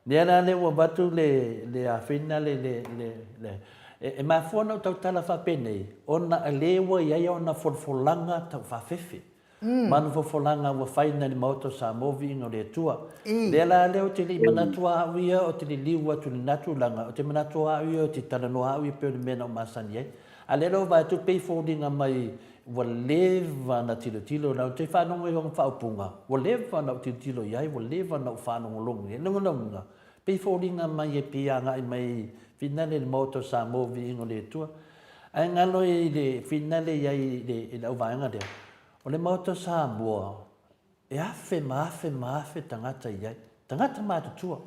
lea la lea ua avatu le, le afina le, le, le, le, e, e mafua ona ou tautala faapenei, ona o lea ua i ai ona folafolaga taufaafefe. Ma ana folafolaga ua fai nai le Maota o Samoa viiga o le Atua. Lea la lea ou te le i manatu a au ia ou te liliu atu i lena tulaga, ou te manatu a au ia ou te talanoa au ia pei o le mea na ou masani ai. A lea la ua vaai atu pei foliga mai ua leva ona tilotilo, na ou te faalogo i ona faaupuga, ua leva ona ou tilotilo i ai, ua leva ona ou faalogologo i ai. Lagolagoina, pei foliga mai e pei agai mai finale i le Maota o Samoa viiga o le Atua. Ae galo i le finale i ai i le auvaega lea, o le Maota o Samoa, e afe ma afe ma afe tagata i ai, tagata matutua.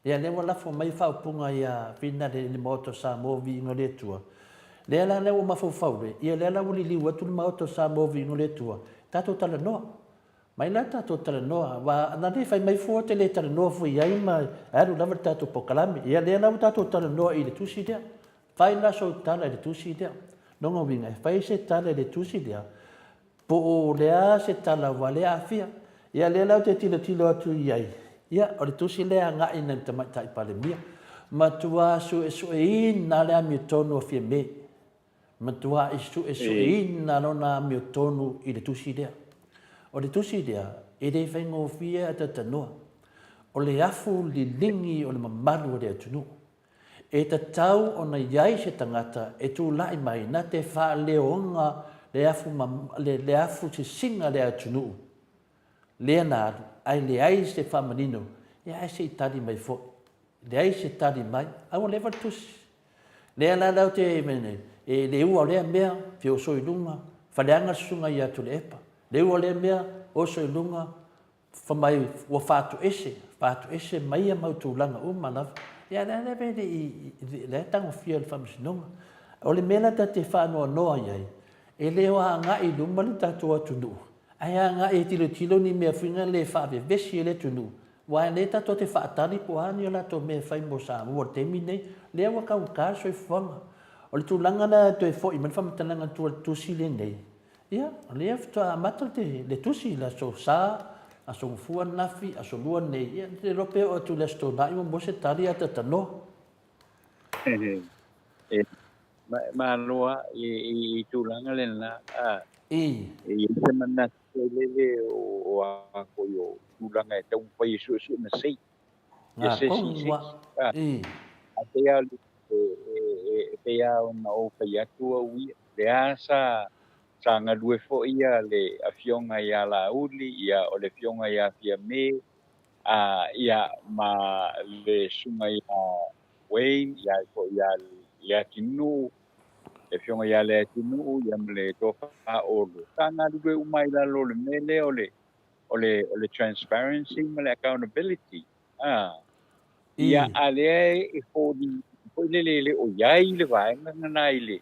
Ia lea ua lafo mai faaupuga ia Finale i le Maota o Samoa Viiga o le Atua. Lea la lea ua mafaufau le, ia lea la ua liliu atu le Maota o Samoa Viiga o le Atua, tatou talanoa. Mai la tatou talanoa, aua ana le fai mai fua ou te le talanoa fua i ai ma alu lava le tatou polokalame. Ia lea la ua tatou talanoa i le tusi lea. Fai la sou tala i le tusi lea. Lona uiga, e fai se tala i le tusi lea, Po o le a se tala ua le aafia. Ia lea la ou te tilotilo atu i ai, ia, o le tusi lea e agai i le Tamaitai Palemia. Matuā suesueina le amiotonu a Fiame. Matuā i suesueina lona amiotonu i le tusi lea. O le tusi lea, e le faigofie a talanoa. O le afu liligi o le mamalu o le atunuu. E tatau ona i ai se tagata e tulai mai na te faaleoga le afu le afu sisiga le atunuu lea na alu ae leai se faamanino ia ae se i tali mai foi. Leai se tali mai ae ua leva le tusi. Lea la la ou te mea nei e le ua o lea mea fia oso i luga faleaga le susuga ia Tuilaepa. Le ua o lea mea oso i luga Fai mai ua faatoese, faatoese mai ia mau tulaga uma lava. Ia lea lava e le i, lea e tagofia e le Faamasinoga. O le mea la ta te faanoanoa i ai, e le o agai i luma le tatou atunuu, ae agai e tilotilo ni mea foi na le faavevesi ai le atunuu, aua o lea tatou te faatali po o a ni a latou mea e fai mo Samoa i le taimi lenei, lea ua taugata le soifuaga. O le tulaga la e toe foi mai le faamatalaga i tua i le tusi lenei, Ia, o lea faatoa amata le tusi i le aso Sa, aso Gafua ananafi, aso Lua nei, ia, e le iloa pe oo atu i le aso Toonai ua maua se tali ae talatalanoa. E malo lava i tulaga lena. E i ai se manatu foi lele o a foi o tulaga e taumafai e suesue na sei. Ia se isi se isi. Ae pei lava e pei lava ona ou fai atu au ia, lea sa sa galue foi ia le afioga ia Laauli, ia o le afioga ia Fiame, a ia ma le susuga ia Wayne, ia foi ia Leatinuu, le afioga ia Leatinuu, ia ma le tofa Olo. Sa galulue uma ai i lalo o le mea lea o le o le, o le transparency ma le accountability. Ah. Ia, a lea e foliga foi lele e le o i ai le vaega lena i le,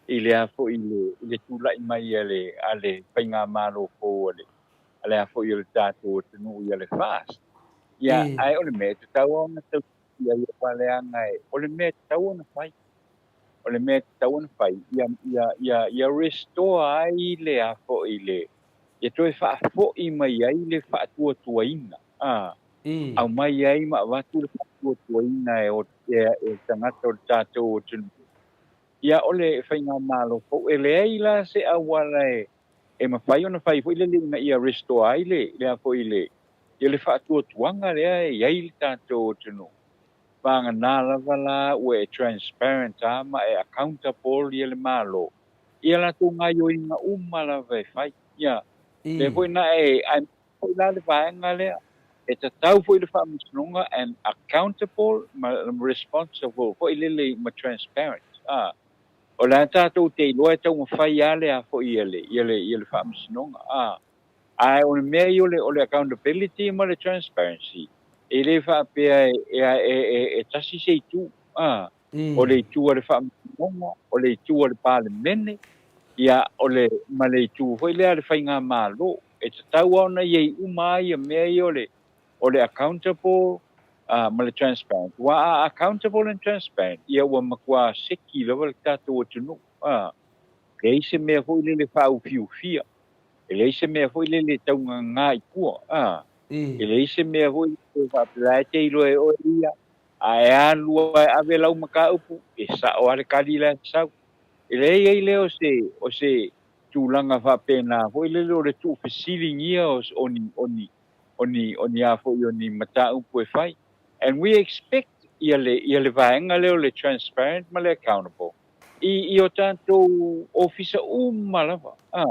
i le a foi i le, i le tulai mai a le, a le faigamalo fou a le, a le a foi o le tatou atunuu ia le FAST. Ia, ae o le mea e tatau ona tautinogia ia aua leaga e, o le mea e tatau ona fai. O le mea e tatau ona fai, ia, ia, ia, ia restore ai le a foi le, ia toe faafoi mai ai le faatuatuaina, a, aumai ai ma avatu le faatuatuaina e, e, e tagata o le tatou atunuu. Ia, o le faigamalo fou, e leai la se auala e, e mafai ona fai foi lele ina ia restore ai le, le a foi le, ia le faatuatuaga lea e i ai le tatou atunuu. Vagana lava la ua e transparent lava ma e accountable ia le Malo i a latou gaoioiga uma lava e fai. Ia, lea foi na e, aemaise foi la le vaega lea, e tatau foi le Faamasinoga and accountable ma responsible foi lele ma transparent. A, o le a tatou te iloa e taumafai lava le a foi ia le, ia le, ia le Faamasinoga. A, ae o le mea ia o le, o le accountability ma le transparency, e le faapea e, e, e, e, e tasi se itu. A, o le itu a le Faamasinoga, o le itu a le Palemene, ia, o le, ma le itu foi lea a le Faigamalo. E tatau lava ona i ai uma lava ia mea ia o le, o le accountable ma le transparent. Aua a accountable and transparent, ia ua matua seki lava le tatou atunuu. E leai se mea foi lele faaufiufia, e leai se mea foi lele taugāgā i tua. E leai se mea foi lele faapea e te iloa e oe ia, A e alu a e ave lau mataupu, e sao lava le tali la e sau. E leai ai lea o se, o se tulaga faapena foi lele o le tuufesiligia o, o ni, o ni, o ni, o ni a foi o ni mataupu e fai. And we expect ia le, ia le vaega lea o le transparent ma le accountable i, i o tatou ofisa uma lava. A,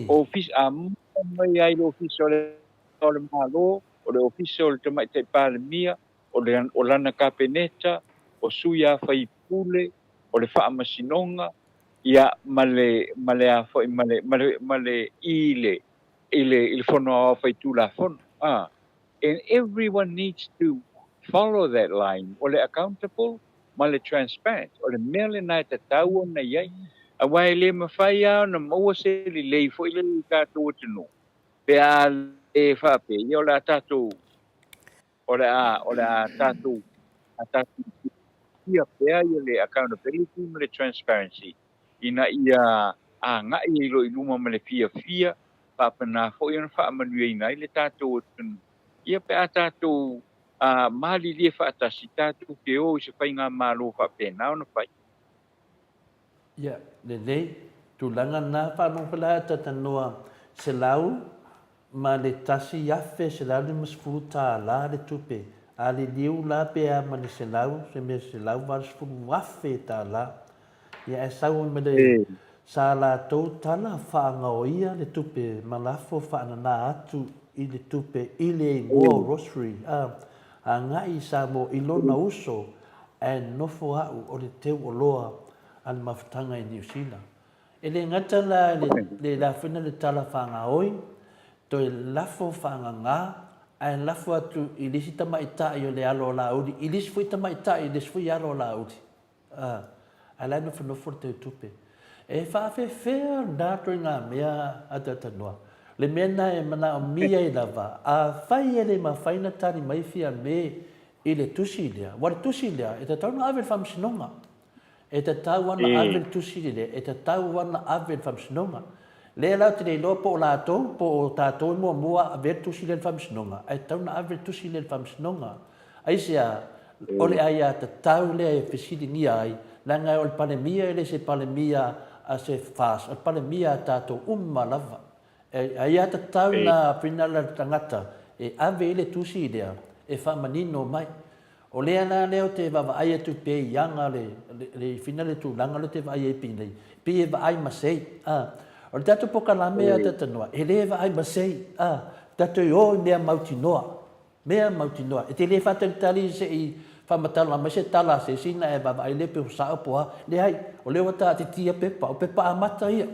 ofisa, amata mai lava i le ofisa o le, o le Malo, o le ofisa o le Tamaitai Palemia, o le, o lana Kapeneta, o sui a faipule, o le Faamasinoga, ia, ma le, ma le a foi, ma le, ma le, ma le, i le, i le, i le Fono Aoao Faitulafono. A, and everyone needs to, Follow that line, o le accountable ma le transparent, o le mea lena e tatau ona i ai. Aua e le mafai lava ona maua se lelei foi lele i tatou atunuu pe a le faapea, ia o le a tatou, o le a, o le a tatou, a tatou fia pea ia le accountability ma le transparency ina ia agai ai loa i luma ma le fiafia faapena foi ona faamanuiaina ai le tatou atunuu. Ia pe a tatou malilie faatasi, tatou te o i se faigamalo faapena ona fai. Ia, lelei. Tulaga na faalogologo la talanoa $101,150 le tupe. A liliu la pe a ma le selau, se mea $180,000. Ia ae sau ai ma le sa latou tala faagaoia le tupe ma lafo faanana atu i le tupe i le igoa o Rosary a agai i Samoa i lona uso ae nofo a'u o le teu oloa a le mafutaga i Niu Sila. E le gata la i le lafoina le tala faagaoi, toe lafo faagaga ae lafo atu i le isi tamaitai o le alo o Laauli, i le isi foi tamaitai i le isi foi alo o Laauli. A, ae la e nofonofo le teutupe. E faafefea lena ituaiga mea a Talanoa? Le mea lena e manaomia ai lava, afai e le mafai ona tali mai Fiame i le tusi lea, aua o le tusi lea e tatau ona ave i le Faamasinoga. E tatau lava ona ave le tusi lea, e tatau lava ona ave i le Faamasinoga. Lea la ou te le iloa po o latou po o tatou e muamua avea le tusi lea i le Faamasinoga, ae tatau ona ave le tusi lea i le Faamasinoga. Aisea? O le aiatatau lea e fesiligia ai, leaga o le Palemia e le se Palemia a se FAST, o le Palemia a tatou uma lava. E aiatatau na finala le tagata e ave i le tusi lea e faamanino mai. O lea la lea ou te vaavaai atu pea i aga le, le, fina le tulaga lea ou te vaai ai penei, pei e vaai masei, a. O le tatou pokalame a Talanoa, e le vaai masei, a. Tatou o i mea mautinoa. Mea mautinoa. E te le faatalitali se i faamatala mai se tala a se isi ona e vaavaai lea pe ua sao po o a. Leai, o lea ua taatitia pepa, o pepa amata ia.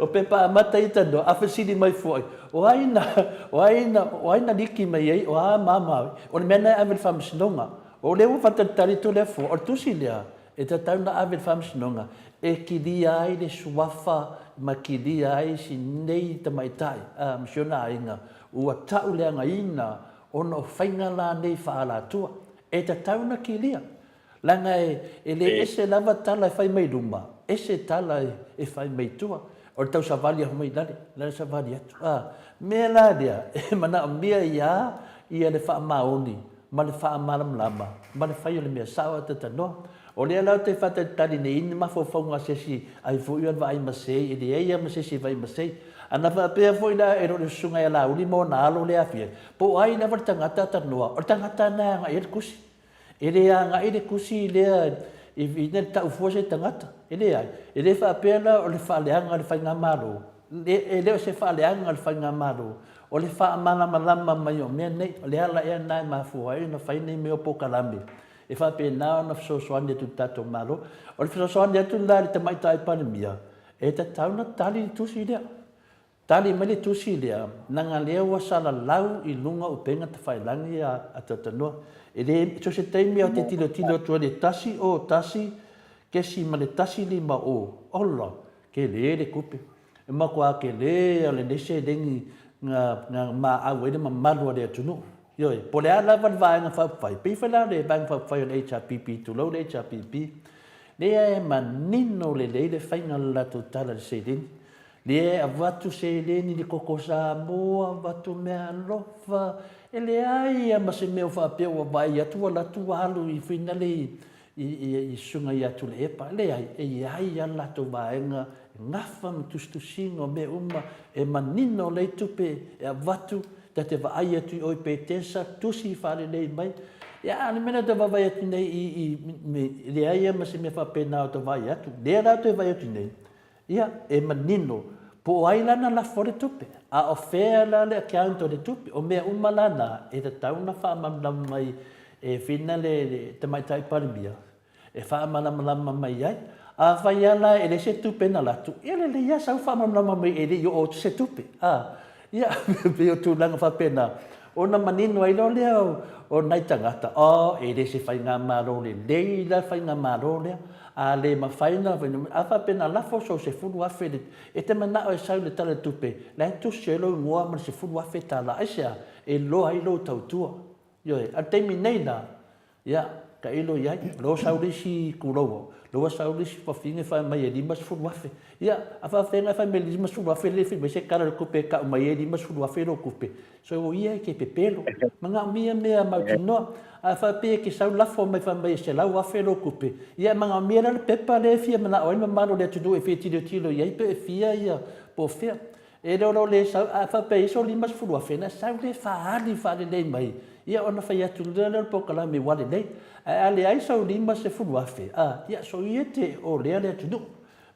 O pepa amata ia tanoa, a fesili mai foi, o ai na, o ai na, o ai na liki mai ai, o a ma ma, o le mea lena e ave i le faamasinoga. O lea ua faatalitali atu le afua, o le tusi lea, E tatau ona ave i le Faamasinoga e kilia ai le suafa ma kilia ai si nei tamaitai ma si ona aiga ua tauleagaina ona o faiga la nei faaalatua. E tatau ona kilia, leaga e le ese lava tala e fai mai luma, ese tala e fai mai tua. O le tausavali ahu mai lale, lale savali atu. A mea la lea e manaomia ia ia le faamaoni ma le faamalamalama ma le fai o le mea sao a Tatanoa. O lea la ou te faatalitali nei i ni mafaufauga a se isi ai foi o le vaai masei, e leai lava ma se isi e vaai masei. A na faapea foi la e le o le susuga ia Laauli ma ona alo lea afia ai, po o ai lava le tagata a Tanoa, o le tagata lena e agai i ai le tusi. E le agai le tusi lea i le tau fua se tagata. E leai. E le faapea la o le faaleaga o le Faigamalo. E le o se faaleaga o le Faigamalo. O le faamalamalama mai o mea nei, o le ala ea lena e mafua ai ona fai nei mea o polokalame e faapena ona fesoasoani atu i le tatou Malo. O le fesoasoani atu la i le Tamaitai Palemia, e tatau ona tali le tusi lea. Tali mai le tusi lea, leaga lea ua salalau i luga o upega tafailagi a Talanoa. E le, so o se taimi lava ou te tilotilo atu ai i le 101.15 ola, tele le tupe. E matua tele lava lenei seleni na maau ai le mamalu o le atunuu. Ioe, po o le a lava le Vaega Faaupufai, pei foi la le Vaega Faaupufai o le HRPP, tulou le HRPP, lea e manino lelei le faiga o le latou tala i le seleni. Lea e avatu seleni i le koko Samoa, avatu meaalofa, e leai lava ma se mea o faapea ua vaai atu ua alu atu ua alu i finale i Susuga ia Tuilaepa. Leai, e i ai lava le latou vaega e gafa ma tusitusiga o mea uma, e manino lelei tupe e avatu, ta te vaai atu i o i Petesa, tusi faalelei mai. Ia, a o le mea lea ou te vaavaai atu nei i, e leai lava ma se mea faapena ou te vaai atu. Lea la ou te vaai atu nei, Ia, e manino, po o ai la na lafo le tupe, a o fea la le account o le tupe. O mea uma la na, e tatau ona faamalamalama mai e Whina le Tamaitai Palemia, e faamalamalama mai ai. Afai lava la e leai se tupe na alu atu, ia lelei lava sau faamalamalama mai e le i oo atu se tupe. A. Ia, pei o tulaga faapena, ona manino ai loa lea o nai tagata, oh, e le se faigamalo lelei la le faigamalo lea, a le mafai ona, a faapea na lafo sou $10,000 i le, e te manao e sau i le Tala o le Tupe, la e tusi ai lou igoa ma le $10,000. Aisea? E iloa ai lou tautua. Ioe. A o le taimi nei la, Ia, tailo i ai, o lea ua sau le isi tuloua, o lea ua sau le isi fafine fai mai e $50,000. Ia, a faafefea ona e fai mai i le $50,000 le fai mai se tala o le tupe e tau mai ai $50,000 lou tupe? Soia e te pepelo. Manaomia mea mautinoa. A faapea e te sau lafo mai fai mai e $100,000 lou tupe, ia e manaomia la le pepa lea e fia manao ai le mamalu o le atunuu e fia tilotilo i ai pe fia ia po o fea. E le o lo le sau, a faapea i sou $50,000, ona sau lea faaali faalelei mai, ia ona fai atu lea o le polokalame ua lelei. Ae a leai sou $50,000, a, ia soia te olea le atunuu. O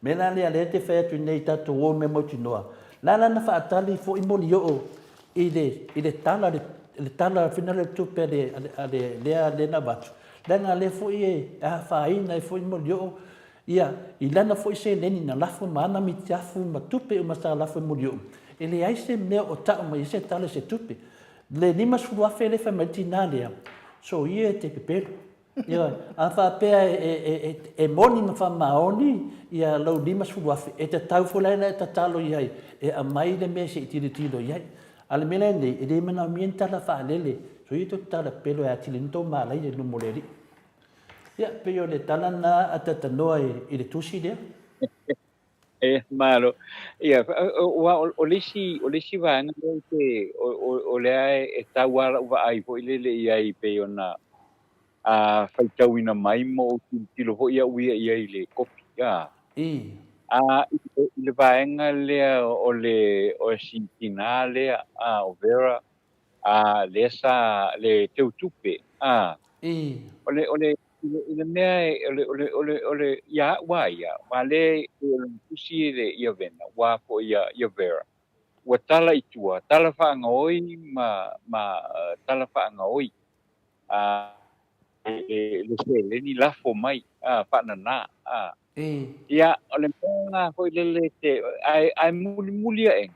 le mea la lea lea te fai atu nei i tatou o mea mautinoa, la la na faatali foi Molioo i le, i le tala, le tala foi lea o le tupe a le, a le, lea, lea na avatu, leaga lea foi e afaina ai foi Molioo Ia, i lana foi seleni na lafo ma ana mitiafu ma tupe uma sa lafo i Muliu'u, e leai se mea o ta'u mai ai se tala i se tupe. Le $50,000 lea e fai mai le tinā lea, soia e te pepelo. Ioe, a faapea e moni ma faamaoni ia lou $50,000, e tatau foi la ona e tatalo i ai e aumai le mea se i tilotilo i ai. A o le mea la lenei, e le manaomia ni tala faalele, soia tou te tala pepelo e atili ai ni tou malaia i luma o le Alii. Ia, pei o le tala lena a Tatanoa i le tusi lea. E, malo. Ia, aua o le isi, o le isi vaega lea ou te, o lea e tau lava lau vaai foi lele i ai pei ona a faitauina mai ma ou tilotilo foi au ia i ai i le kopi. A, a i le vaega lea o le, o si tinā lea, a, o Vera, a lea sa le teutupe a o le o le i le mea e o le o le o le o le ia a'u a ia aua lea e pei o lona tusi e le ia Vena ua foi ia ia Vera ua tala i tua tala faagaoi ma ma tala faagaoi a le le seleni lafo mai a faanana a ia o le mea lena foi lele te ae ae mulimuli aʻe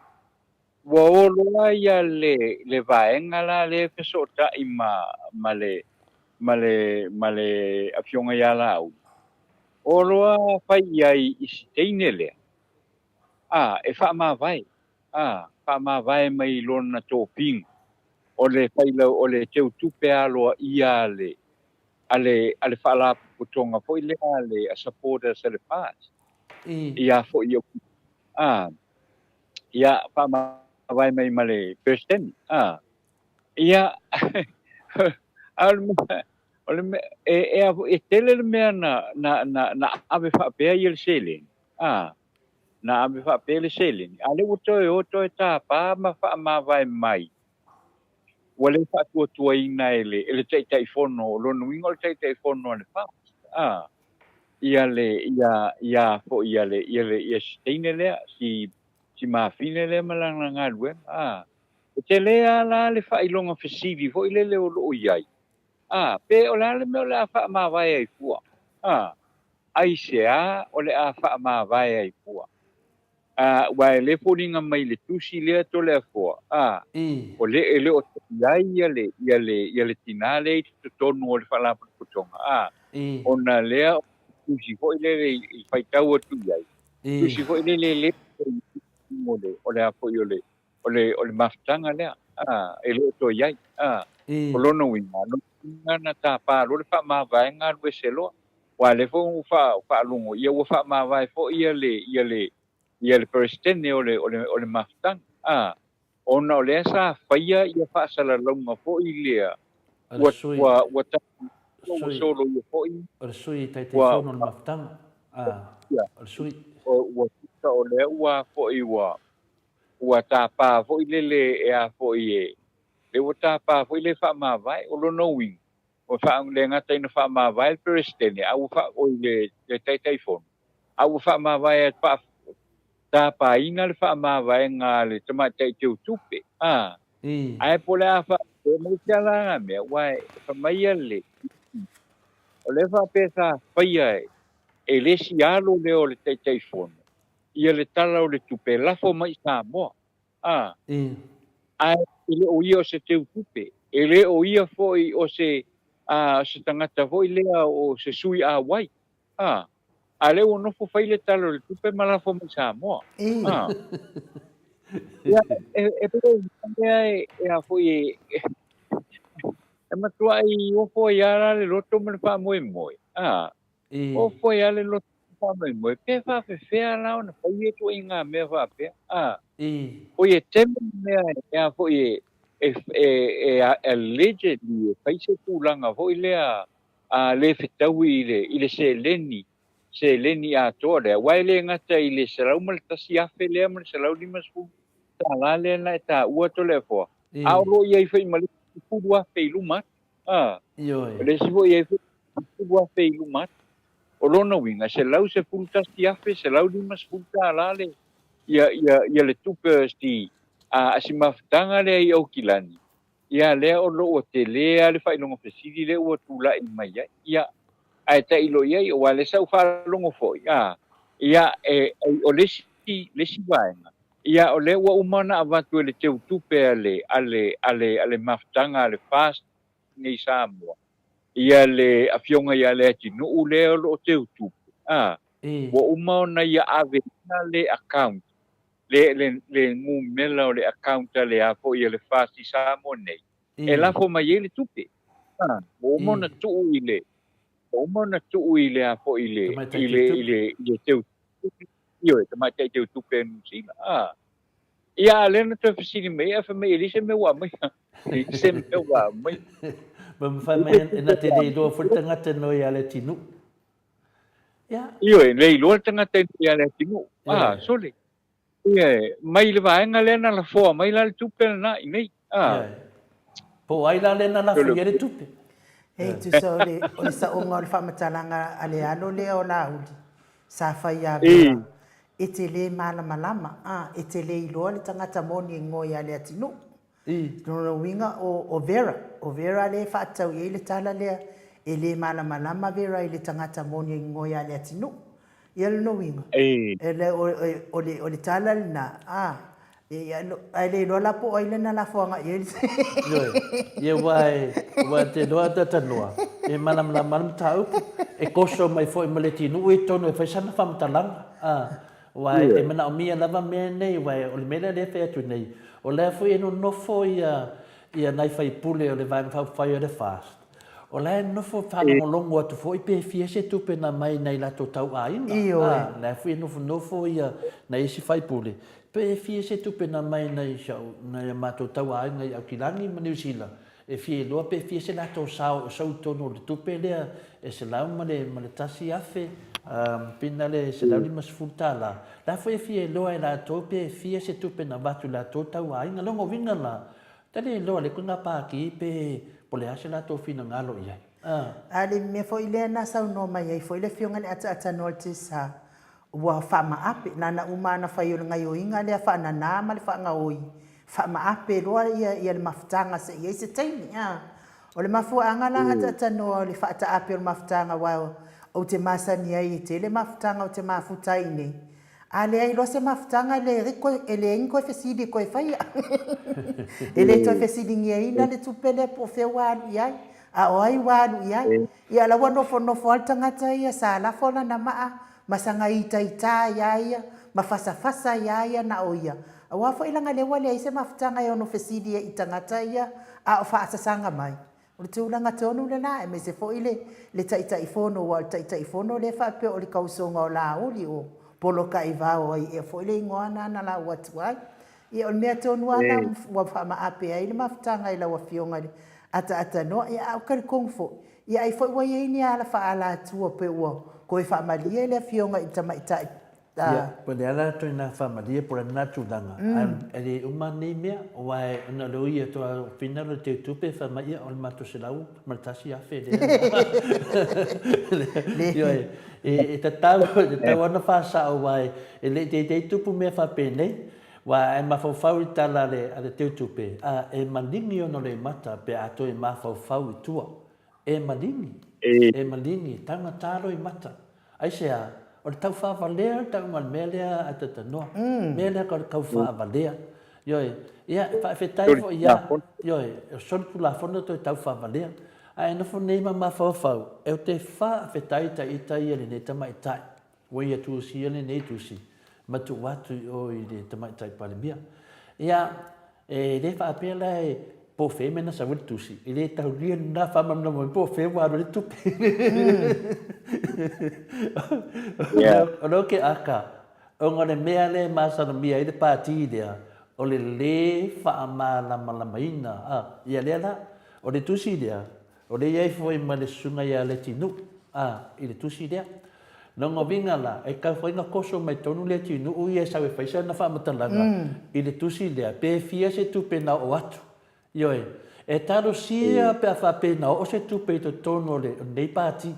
Ua o loa ia le, le vaega la lea e fesootai ma, ma le, ma le, ma le Afioga ia Laauli. O loa fai i ai i si teine lea, a, e faamavae, a, faamavae mai lona tofiga, o le failau, o le teutupe aloaia a le, a le, a le Faalapotopotoga foi lea a le, a supporters a le FAST, ia foi ia, a, ia faamavae mai ma le Peresetene. A, ia, a o le mea, o le mea, e, e, a, e tele le mea na, na, na, na ave faapea ia le seleni. A, na ave faapea le seleni. A lea ua toe o toe tāpā ma faamavae mai. Ua le faatuatuaina e le, e le Taitaifono, o lona uiga o le Taitaifono a le FAST. A, ia le, ia, ia foi ia le, ia le, ia si teine lea, si, si mafine lea ma lana galuega, a. E tele lava la le faailoga fesili foi lele o lo o i ai, a, pe o le a le mea o le a faamavae ai fua, a, aisea o le a faamavae ai fua. A, aua e le foliga mai i le tusi lea Toleafoa, a, o le, e le o i ai ia le, ia le, ia le tinā lea i totonu o le Faalapotopotoga, a, ona lea o le tusi foi lele i, i faitau atu i ai, tusi foi lele e le o le, o le a foi o le, o le, o le mafutaga lea, a, e le o toe i ai, a, o lona uiga, lona uiga na tapa loa le faamavaega alu ese loa. Aua o lea foi ua ou faalogo, ia ua faamavae foi ia le, ia le, ia le Peresetene o le, o le, o le mafutaga, a, ona o lea sa faia ia faasalalauga foi lea, ua, ua, ua ua soloia foi. O le sui Taitaifono o le mafutaga, a, o le sui. Ua tusa o lea ua foi ua, ua tapa foi lele e a foi e, lea ua tapa foi le faamavae, o lona uiga, Ua faa, le gata ina faamavae le Peresetene, a ua faa, oi, le, le Taitaifono, a ua faamavae atu, faa, tapaina le faamavaega a le tamaitai teutupe, a, ae po o le a faapea mai se ala mea, aua e fai mai le, o lea faapea sa faia e, e le isi alo lea o le Taitaifono, ia le Tala o le Tupe e lafo mai i Samoa. A, ae e le o ia o se teutupe, e le o ia foi o se, a, se tagata foi lea o se sui auai. A, a lea ua nofo fai le Tala o le Tupe ma lafo mai Samoa. A, ia, e, e pei o mea e, e a foi e, e matuai ofo ai lava la le loto ma le faamoemoe. A, ofo ai lava le loto ma le faamoemoe, pe faapefea la ona fai ia ituaiga mea faapea. A, oi e tele mea e a foi e, e, e, e allegedly e fai se tulaga foi lea a le fetaui i le, i le seleni, seleni atoa lea, aua e le gata i le $101,000 lea ma le $150 lea na e taua Toleafoa, a o lo o i ai foi ma le isi $10,000 i luma atu. A, Ioe. o le isi foi i ai foi $10,000 i luma atu. O lona uiga, e $111,150 le, ia, ia, ia le tupe a si, a, a si mafutaga lea i Aukilani, Ia, lea o lo ua tele lava le faailoga fesili lea ua tulai mai ai. Ia, ae tailo i ai, aua o lea sa ou faalogo foi, a, ia, e, o le isi, le isi vaega, ia, o lea ua uma ona avatu e le teutupe a le, a le, a le, a le mafutaga a le FAST nei i Samoa, ia le Afioga ia Leatinuu lea o lo o teutupe, a, ua uma ona ia aveina le account le, le, le numera o le account a le a foi a le FAST i Samoa nei, e lafo mai ai le tupe. A, ua uma ona tuu i le, ua uma ona tuu i le a foi i le, i le, i le, i le teu, ioe, tamaitai teutupe a Niu Sila. A, ia, a lea na toe fesili mai ai, ae fai mai e leai se mea ua aumaia. E leai se mea ua aumaia. Ma mafai mai e na te le iloa foi le tagata noi a Leatinuu. Ia. Ioe, le iloa le tagata ia Leatinuu. A, sole. Ia, mai le vaega lea na lafoa mai la le tupe lena i nei. A. Ia. Po o ai la lea na lafo i ai le tupe? E tusa o le, o le saoga o le faamatalaga a le alo lea o Laauli, sa fai ia Vera, e te le malamalama, a, e te le iloa le tagata moni e ngoe ia Leatinuu. I lona uiga, o, o Vera, o Vera lea e faatatau i ai le tala lea, e le malamalama Vera i le tagata moni e ingoa ia Leatinuu. Ia lona uiga, e le, o, o, le, o le tala lena, a, e, ae le iloa la po o ai lena lafoaga i ai le Ioe, ia aua e, aua e te iloa Tatanoa, e malamalama le mataupu, e koso mai foi ma Leatinuu i totonu e fai sana faamatalaga, a. Aua e manaomia lava mea nei, aua o le mea lea lea e fai atu nei, o la foi e nonofo ia ia nai faipule o le Vaega Faaupufai o le FAST, o la e nonofo faalogologo atu foi pe fia se tupe na mai nai latou tauaiga, a, la foi e nofonofo ia nai isi faipule, pe fia se tupe na mai nai si au, nai a matou tauaiga i Aukilani ma Niu Sila, E fia iloa pe fia se latou sao e sau i totonu o le tupe lea e $101,000, pina le $150. La foi e fia iloa e latou pe fia se tupe na avatu i latou tauaiga. Lona uiga la, ta le iloa le koina pākī pe po le a se latou finagalo i ai. A le mea foi lea na saunoa mai ai foi le Afioga i le Ataatanoa i le Tesa, Ua faamaape, na ona uma lava ona fai o le gaioiga lea faanana ma le faagaoi, faamaape loa ia ia le mafutaga se i i ai se taimi. A. O le mafuaaga la ataatanoa o le faataape o le mafutaga aua ou te masani ai e tele mafutaga ou te mafuta ai i inei, a leai loa se mafutaga e leai ni toe fesili e toe faia. E le toe fesiligiaina le tupe lea po o fea ua alu i ai, a o ai ua alu i ai. Ia la ua nofonofo lava le tagata ia sa lafo lana maa ma saga itaita iā ia, ma fasafasa iā ia na o ia. Aua foi leaga lea ua leai se mafutaga e ono fesili ai i tagata ia a o faasasaga mai. O le tulaga tonu lena, aemaise foi le le Taitaifono, aua o le Taitaifono lea e faapea o le kausoga o Laauli, o Polokaivao ai ea foi le igoa na na lau atu ai. Ia o le mea tonu lava lena ua faamaape ai le mafutaga i lau Afioga i le Ataatanoa, ia a o talitonu foi, Ia ai foi ua i ai ni ala faaalatua pe ua toe faamalie le afioga i le tamaitai a. Ia, po o le ala toe na faamalie po o lena tulaga, ae le uma nei mea, aua ona o le ui atu lava o Fina o le teutupe fai mai, ia o le matou $101,000 lea. Ioe, e tatau, e tatau lava ona faasao aua e le i teitei tupu mea faapenei. Aua a e mafaufau i le tala a le teutupe, a e maligi ona loimata pe a toe mafaufau i tua. E maligi, e maligi, taugata loimata. Aisea? O le taufaawalea le tauga o le mea lea a Tatanoa. Mea lea o le taufaavalea. Ioe. Ia, e faafetai foi ia, ioe, o solitulafono toe tau faavalea. Ae nofo nei ma mafaufau, ou te faafetai ta ita ia lenei tamaitai, ua ia tusia lenei tusi, ma tuu atu i o i le Tamaitai Palemia. Ia, e le faapea la e po o fea mea na sau ai le tusi, e le taulia lena faamalamalama mai po o fea ua alu ai le tupe. O lea ou te aka, ona o le mea lea e masalomia ai le pati lea, o le lē faamalamalamaina, a, ia lea la, o le tusi lea, O lea i ai foi ma le susuga ia Letinuu, a, i le tusi lea. Lona uiga la, e tau foi na toso mai tonu Letinuu ia e sau e fai sana faamatalaga i le tusi lea, pe fia se tupe na oo atu. Ioe, e talosia pe a faapea na oo se tupe i totonu o lenei pati.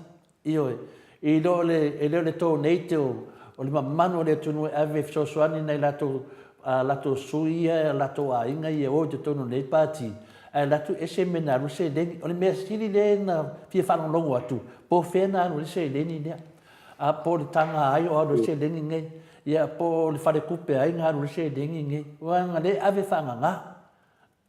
Ioe, i lo le, e le o le donate o, o le mamalu o le atunuu e ave e fesoasoani nai latou, a latou sui ia, a latou aiga ia e o i totonu o lenei pati, ae alu atu ese mea na alu ai le seleni. O le mea sili lea na fia faalogologo atu, po o fea na alu ai le seleni lea. A po o le taga a ai o alu ai le seleni nei, ia po o le faletupe a ai na alu ai le seleni nei, aua na le ave faagagā.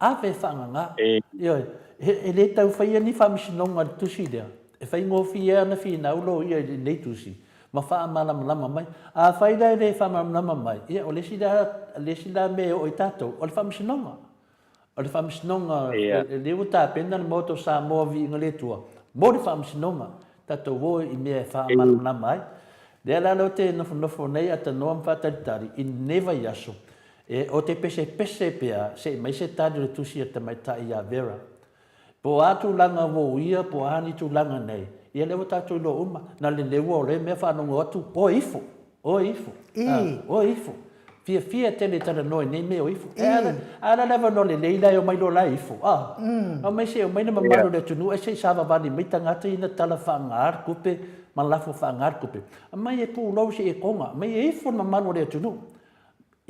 Ave faagagā. Ioe. E le tau faia ni faamasinoga i le tusi lea. E faigofie lava ona finau loia i lenei tusi ma faamalamalama mai. Afai la e le faamalamalama mai, ia o le isi la, le isi la mea e oo i tatou, o le faamasinoga. O le faamasinoga, lea ua tapena le Maota o Samoa Viiga le Atua mo le faamasinoga. Tatou o i mea e faamalamalama ai. Lea la ou te nofonofo nei a tanoa ma faatalitali i lenei vaiaso, E, o te pesepese pea se i mai se tali o le tusi a le tamaitai ia Vera. Po o a tulaga ua uia po o a ni tulaga nei, ia lea ua tatou iloa uma, na le leua o lea mea faalogo atu, oe ifo, oe ifo, a, oe ifo. Fiafia tele e talanoa i nei mea o ifo. E a, a la le avanoa lelei la e omai loa la e ifo, a. Aumai se i omai le mamalu o le atunuu ae se i savavali mai tagata ia na tala faaaga le tupe ma lafo faaaga le tupe. Aumai e pulou se i e toga, aumai e ifo le mamalu o le atunuu.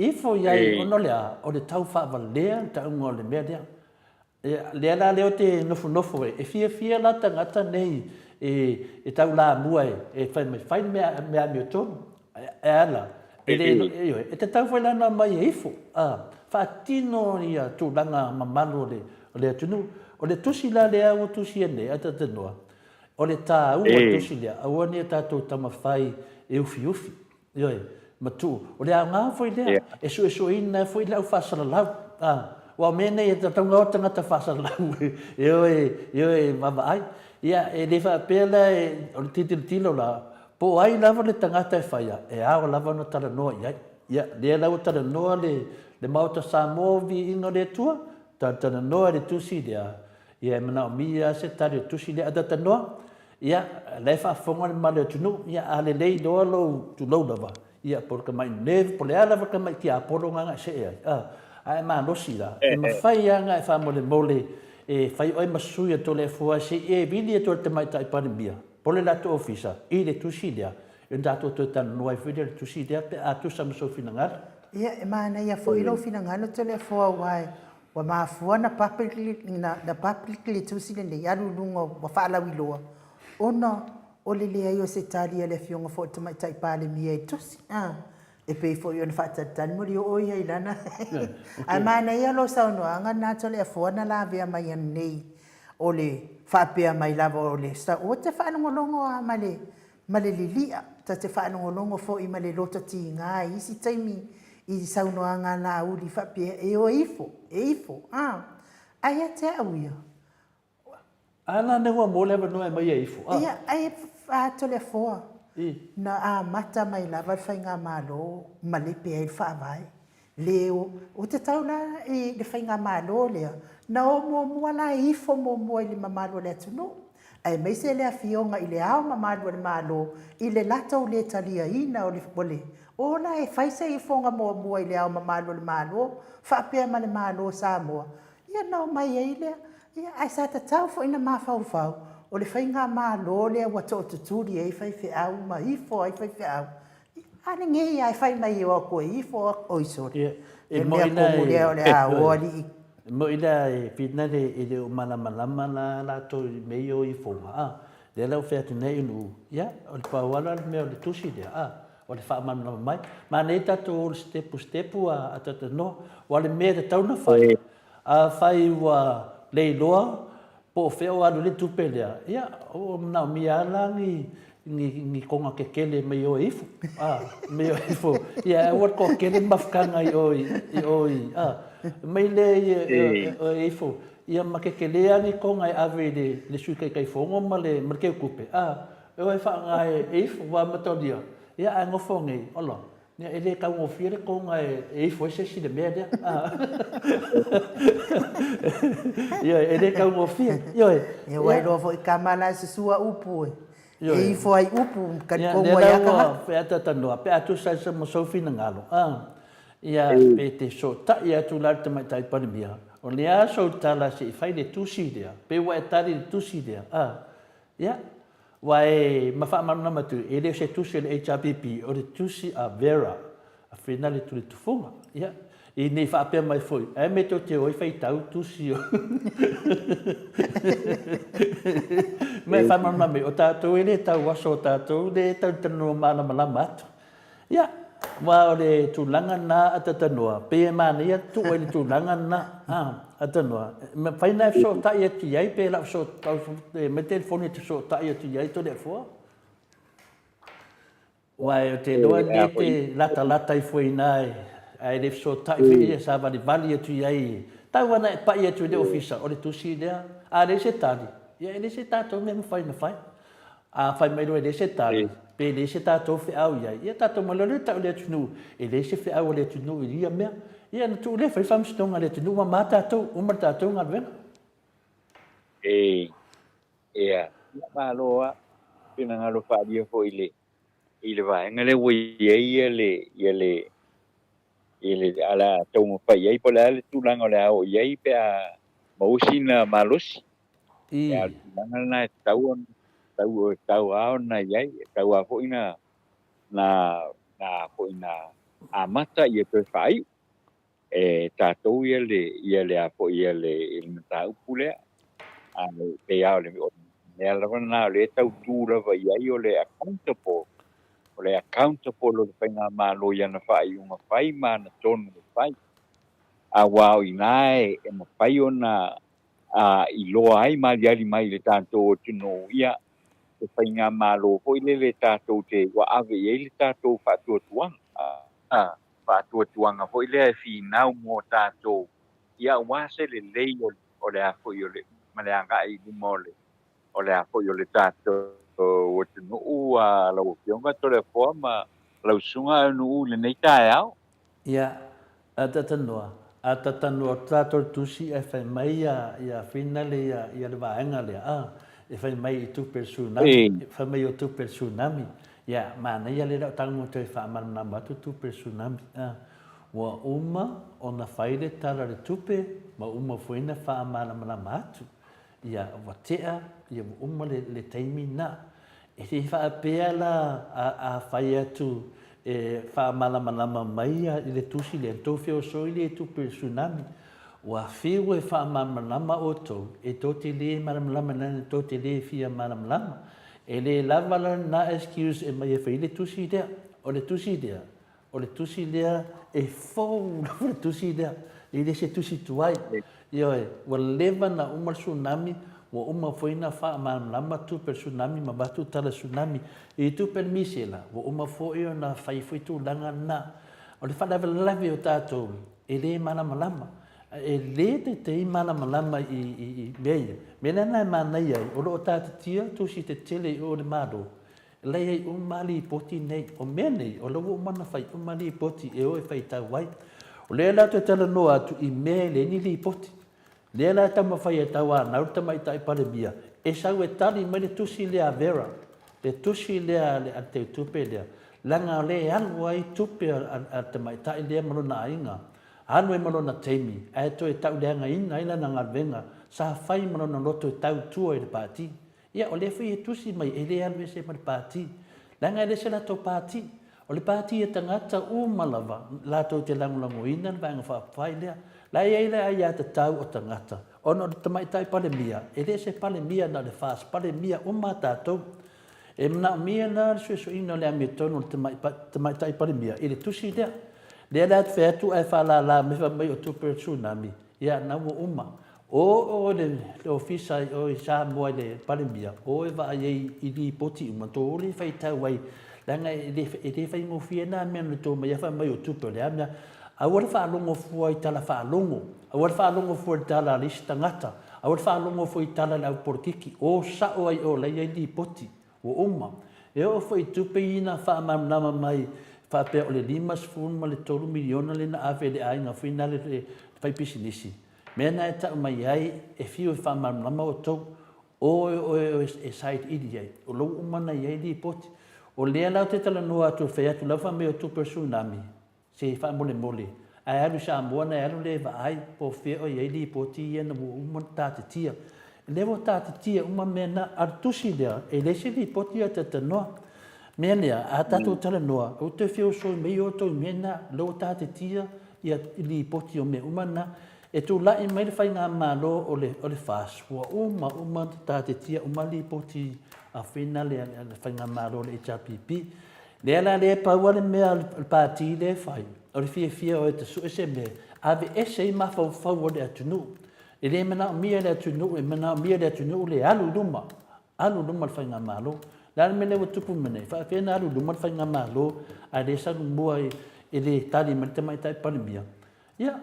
Ifo i ai ona o le a? O le tau faavalea le tauga o le mea lea. Lea la lea ou te nofonofo ai, e fiafia la tagata nei e taulamua e fai mai, fai le mea amiotonu. E a la? E le, ioe, e tatau foi la ona aumai e ifo, a, faatino ia tulaga mamalu o le atunuu. O le tusi la lea ua tusia nei, a talanoa, o le taua o le tusi lea, aua ne i o tatou taumafai e ufiufi. Ioe, ma tuu. O le aoga foi lea, e suesueina ai foi le au faasalalau. A, aua o mea nei e tatau ona o tagata faasalalau e o e, e o e vaavaai. Ia, e le faapea la o le tilotilo la, po o ai lava le tagata e faia, e ao lava ona talanoa i ai. Ia, lea la ua talanoa le, le Maota Samoa o Viiga o le Atua, talanoa i le tusi lea, ia e manaomia se tali o le tusi lea. A talanoa, Ia, la e faafofoga le mamalu o le atunuu, ia a lelei loa lou tulou lava, ia po o le tamai nerve, po o le a lava le tamai tiapolo na na e see ai, a, a e malosi la, e mafai lava ona e faamolemole e fai oe ma sui o Toleafoa se i e vili atu ai le Tamaitai Palemia po o le latou ofisa i le tusi lea, e ona tatou toe talanoa ai foi lea i le tusi lea pe a tusa ma sou finagalo. Ia, e manaia foi lou finagalo Toleafoa aua Ua mafua na public na public le tusi lenei alu i luga ua faalauiloa ona o le leai o se tali a le Afioga foi i le Tamaitai Palemia i le tusi. A, e pei foi ona faatalitali moli o ia i lana Ae manaia lou saunoaga lena Toleafoa na lavea mai ananei o le faapea mai lava o le ua te faalogologo lava ma le ma le lilia, ta te faalogologo foi ma le loto tiga i isi taimi i saunoaga a Laauli faapea, e oe ifo, e ifo, a. Ae ia te au ia. A la ne ua mo le avanoa e aumai e ifo, a. Ia, ae a Toleafoa, na amata mai lava le Faigamalo malepe ai le Faavae. Le o, o te tau la i le faigamalo lea, na o muamua la e ifo muamua i le mamalu o le atunuu, aemaise le Afioga i Le Ao Mamalu o le Malo i le latou le taliaina o le, o le, o la e fai se ifoga muamua i Le Ao Mamalu o le Malo faapea ma le Malo o Samoa, ia na omai ai lea. Ia, ae sa tatau foi ona mafaufau, o le faigamalo lea ua tootutuli ai faifeau ma ifo ai faifeau, A lenei lava e fai mai e o atu e ifo oi sole. E Le mea komu lea o le a o alii. E moi la e finale e le o malamalama la latou i mea ia o ifoga a. Lea la ua fai atu nei i nuu, ia o le pau lava la le mea o le tusi lea a. o le faamalamalama mai. Manaia tatou o i le sitepu sitepu a talanoa. Aua o le mea e tatau ona fai, afai ua le iloa po o fea o alu i ai le tupe lea, ia, ua manaomia lava la ni, ni, ni koga tetele mai o e ifo, a, mai o e ifo, ia aua le toatele le mafutaga i o i, i o i, a, mai lea i o e ifo, ia ma tetele lava ni koga e ave i le, le Sui Taitaifono ma le, ma le Teutupe, a, e o e faaaoga e ifo, aua mataulia, ia ae nofo nei, ola, Ia, e le taugofie le toga e ifo ai se isi i le mea lea. Ioe, e le taugofie. Ioe. Ia, ua iloa foi tama la e susua upu e. E ifo ai upu, talitonu ai lava tagata. Pe a talanoa, pe a tusa ai ma sou finagalo, ia, pe te fesootai atu la le Tamaitai Palemia, o le a sou tala se i fai le tusi lea, pe ua e tali i le tusi lea, ia, Aua e ma faamalamalama atu, e le o se tusi a le HRPP, o le tusi a Vera, a Finale Tulitufunga. Ia, i nei faapea mai foi, ae me tou te o ai faitau tusi o... Me faamalamalama mai, o tatou e le tau aso o tatou le tau talanoa malamalama atu. Ia, aua o le tulaga lena a Tatanoa, pei e manaia tuu ai le tulaga lena a Tatanoa. E mafai ona e fesootai atu i ai pe lau fesootai mai telefoni e te fesootai atu i ai Toleafoa? Aua ou te iloa lea e te latalata ifo i ina ae le fesootai foi ia savalivali atu i ai. Tau lava ina e pai atu i le ofisa, o le tusi lea. A leai se tali, ia e leai se tatou mea e mafai ona fai. A fai mai loa e leai se tali, pe leai se tatou feau i ai, ia tatou mai loa lea tau i le atunuu, e leai se feau a le atunuu i ia mea. Ia ona tuu lea fai faamasinoga a le atunuu ma ma tatou, uma le tatou galuega. E, ia, malo lava, finagalo faaalia foi i le, i le vaega lea ua i ai ia le, ia le, ia le, a o le a taumafai i ai po o le a le tulaga o le a oo i ai pe a maua sina malosi. Ia, o le tulaga lena e tatau ona, tatau, e tatau lava ona i ai, e tatau lava foi na, na, na foi na amata ia toe faaiu e tatou ia le, ia le a foi ia le, le mataupu lea. A pei lava o le, o le mea lava lena o lea e tau tu lava i ai o le accountable, o le accountable o le faigamalo i ana faaiuga fai ma ana tonu e fai. Aua o i ina e mafai ona a iloa ai ma aliali mai i le tatou atunuu, ia, se faigamalo foi lele tatou te, ua ave i ai le tatou faatuatuaga, a faatuatuaga foi lea e finau mo tatou, ia, aua se lelei o, o le a foi o le, ma le agai i luma o le, o le a foi o le tatou atunuu, a lau Afioga Toleafoa ma lau Susuga Aunuu i lenei taeao. Ia, A tatanoa, a tatanoa tatou tusi ae fai mai ia ia finale ia ia le vaega lea a e fai mai i tupe le tsunami, fai mai o tupe le tsunami. Ia manaia lea o tago toe faamalamalama atu tupe le tsunami a. Ua uma ona fai le tala o le tupe ma uma foi na faamalamalama atu. Ia, ua tea, ia ua uma le, le taimi na. E le faapea la a, a fai atu e faamalamalama mai ia i le tusi lea, tou feosoi lea i tupe tsunami. Ua fiu e faamalamalama outou, e tou te le malamalama leaga tou te le fia malamalama. E le lava la lena excuse e aumai e fai ai le tusi lea. O le tusi lea, O le tusi lea, e fou lava le tusi lea, e le se tusi tuai. Ioe, ua leva na uma le tsunami, ua uma foi na faamalamalama tupe o le tsunami ma avatu tala o le tsunami. I tupe a le misela, ua uma foi ona fai foi tulaga na. O le faalavelave o tatou, e le malamalama. E le taitai malamalama i mea ia. O le mea lena e manaia ai, o lo o taatitia tusi tetele i o i le Malo, La e i ai uma lipoti nei. O mea nei, o la ua uma ona fai uma lipoti e o e faitau ai. O lea la ou te talanoa atu i mea e leai ni lipoti. Lea la e taumafai e tauanau le Tamaitai Palemia e sau e tali mai le tusi lea a Vera, le tusi lea a le Teutupe lea, leaga o lea e alu ai tupe a le tamaitai lea ma lona aiga, alu ai ma lona taimi, ae toe tauleagaina ai lana galuega sa fai ma lona loto e tautua i le Pati. Ia, o lea foi e tusi mai e le alu ese ma le Pati, leaga e le se latou Pati. O le Pati a tagata uma lava latou te lagolagoina le Vaega Faaupufai lea. La e i ai le aiatatau o tagata, ona o le Tamaitai Palemia, e le se Palemia na o le FAST, Palemia uma a tatou. E manaomia la le suesueina o le amiotonu o le Tamaitai Palemia i le tusi lea. Lea la e fai atu ae faalala mai fai mai o tupe o le tsunami, ia na ua uma. O o le ofisa i o i Samoa i le Palemia, o e vaai ai i lipoti uma, tou le faitau ai, leaga e le, e le faigofie na mea na tou mai fai mai o tupe o le a mea. Aua le faalogo fua i tala faalogo, aua le faalogo fua i tala a le isi tagata, Aua le faalogo foi i tala a le au polokiki, o sao ai o la e i ai lipoti, ua uma. E oo foi i tupe ia na faamalamalama mai faapea o le $53 miliona lea na ave i le aiga foi na le faipisinisi, mea na e tau mai ai e fiu e faamalamalama outou, o oe e sailiili ai, o lou uma na i ai lipoti. O lea la ou te talanoa atu e fai atu, la ua fai mai o tupe o le tsunami, Se faamolemole, ae alu i Samoa na e alu lea e vaai po o fea o i ai lipoti ia na ua uma ona taatitia. O lea ua taatitia uma mea na, a o le tusi lea, e leai se lipoti a talanoa. Mea lea, a tatou talanoa, ou te fia usoi mai outou i mea na, o lea ua taatitia ia lipoti o mea uma na. E tulai mai le faigamalo o le, o le FAST, ua uma uma ona taatitia uma lipoti a finale a le faigamalo o le HRPP. Lea la lea pau a le mea a le Pati lea e fai, o le fiafia o e ta sue se mea, aveese ai mafaufau o le atunuu. E le manaomia e le atunuu, e manaomia e le atunuu le alu i luma, alu i luma le faigamalo. O le a le mea lea ua tupu mai nei? Faapefea ona alu i luma le faigamalo ae le sau mua e le tali mai le Tamaitai Palemia? Ia,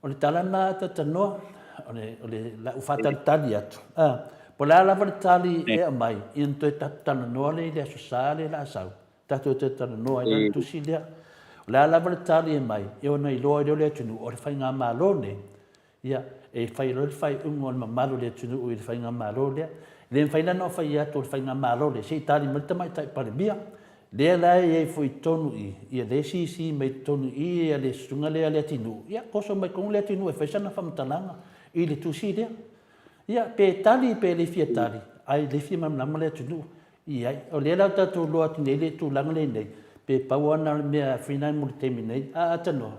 o le tala lena a Tatanoa, o le, o le lau faatalitali atu. Ah, po o le a lava le tali e aumai, ia ona toe tatou talanoa lea i le Aso Sa lea o le a sau, tatou toe talanoa ai la i le tusi lea. O le a lava le tali e aumai, ia ona iloa ai lea o le atunuu, o le faigamalo lenei, ia, e fai loa le faaiuga o le mamalu o le atunuu i le faigamalo lea. E le mafai la ona fai atu o le faigamalo lea, se i tali mai le Tamaitai Palemia. Lea la e i ai foi i totonu i i, ia lea e sisi mai totonu i i le susuga lea a Leatinuu, ia toso mai totonu Leatinuu e fai sana faamatalaga i le tusi lea. Ia pe tali pe le fia tali, ae le fia malamalama Leatinuu i ai. O lea la ua tatou iloa atu nei le tulaga lea nei, pe pau lava na o le mea fina mo le taimi nei, a Tanoa?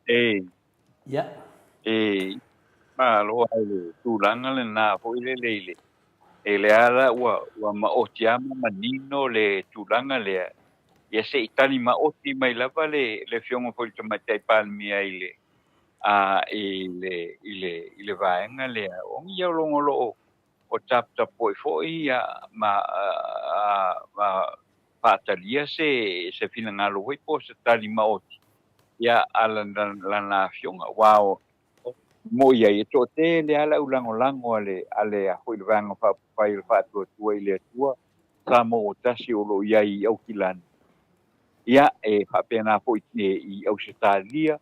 E. Ia. E, malo lava i le tulaga lena foi lele i le, e lea la ua, ua maoti lava ma manino le tulaga lea, ia se i tali maoti mai lava le, le Afioga foi i le Tamaitai Palemia i le, a, i le, i le, i le vaega lea, o ia o logo o lo o, o taputapuai foi ia ma, a, ma faatalia se, se finagalo foi po o se tali maoti ia a lana, lana afioga, aua o mo'i ai, e toatele lava le au lagolago a le, a le, a foi le Vaega Faaupufai o le Faatuatua i le Atua Samoa ua tasi o lo o i ai i Aukilani, ia, e faapena foi i Ausetalia,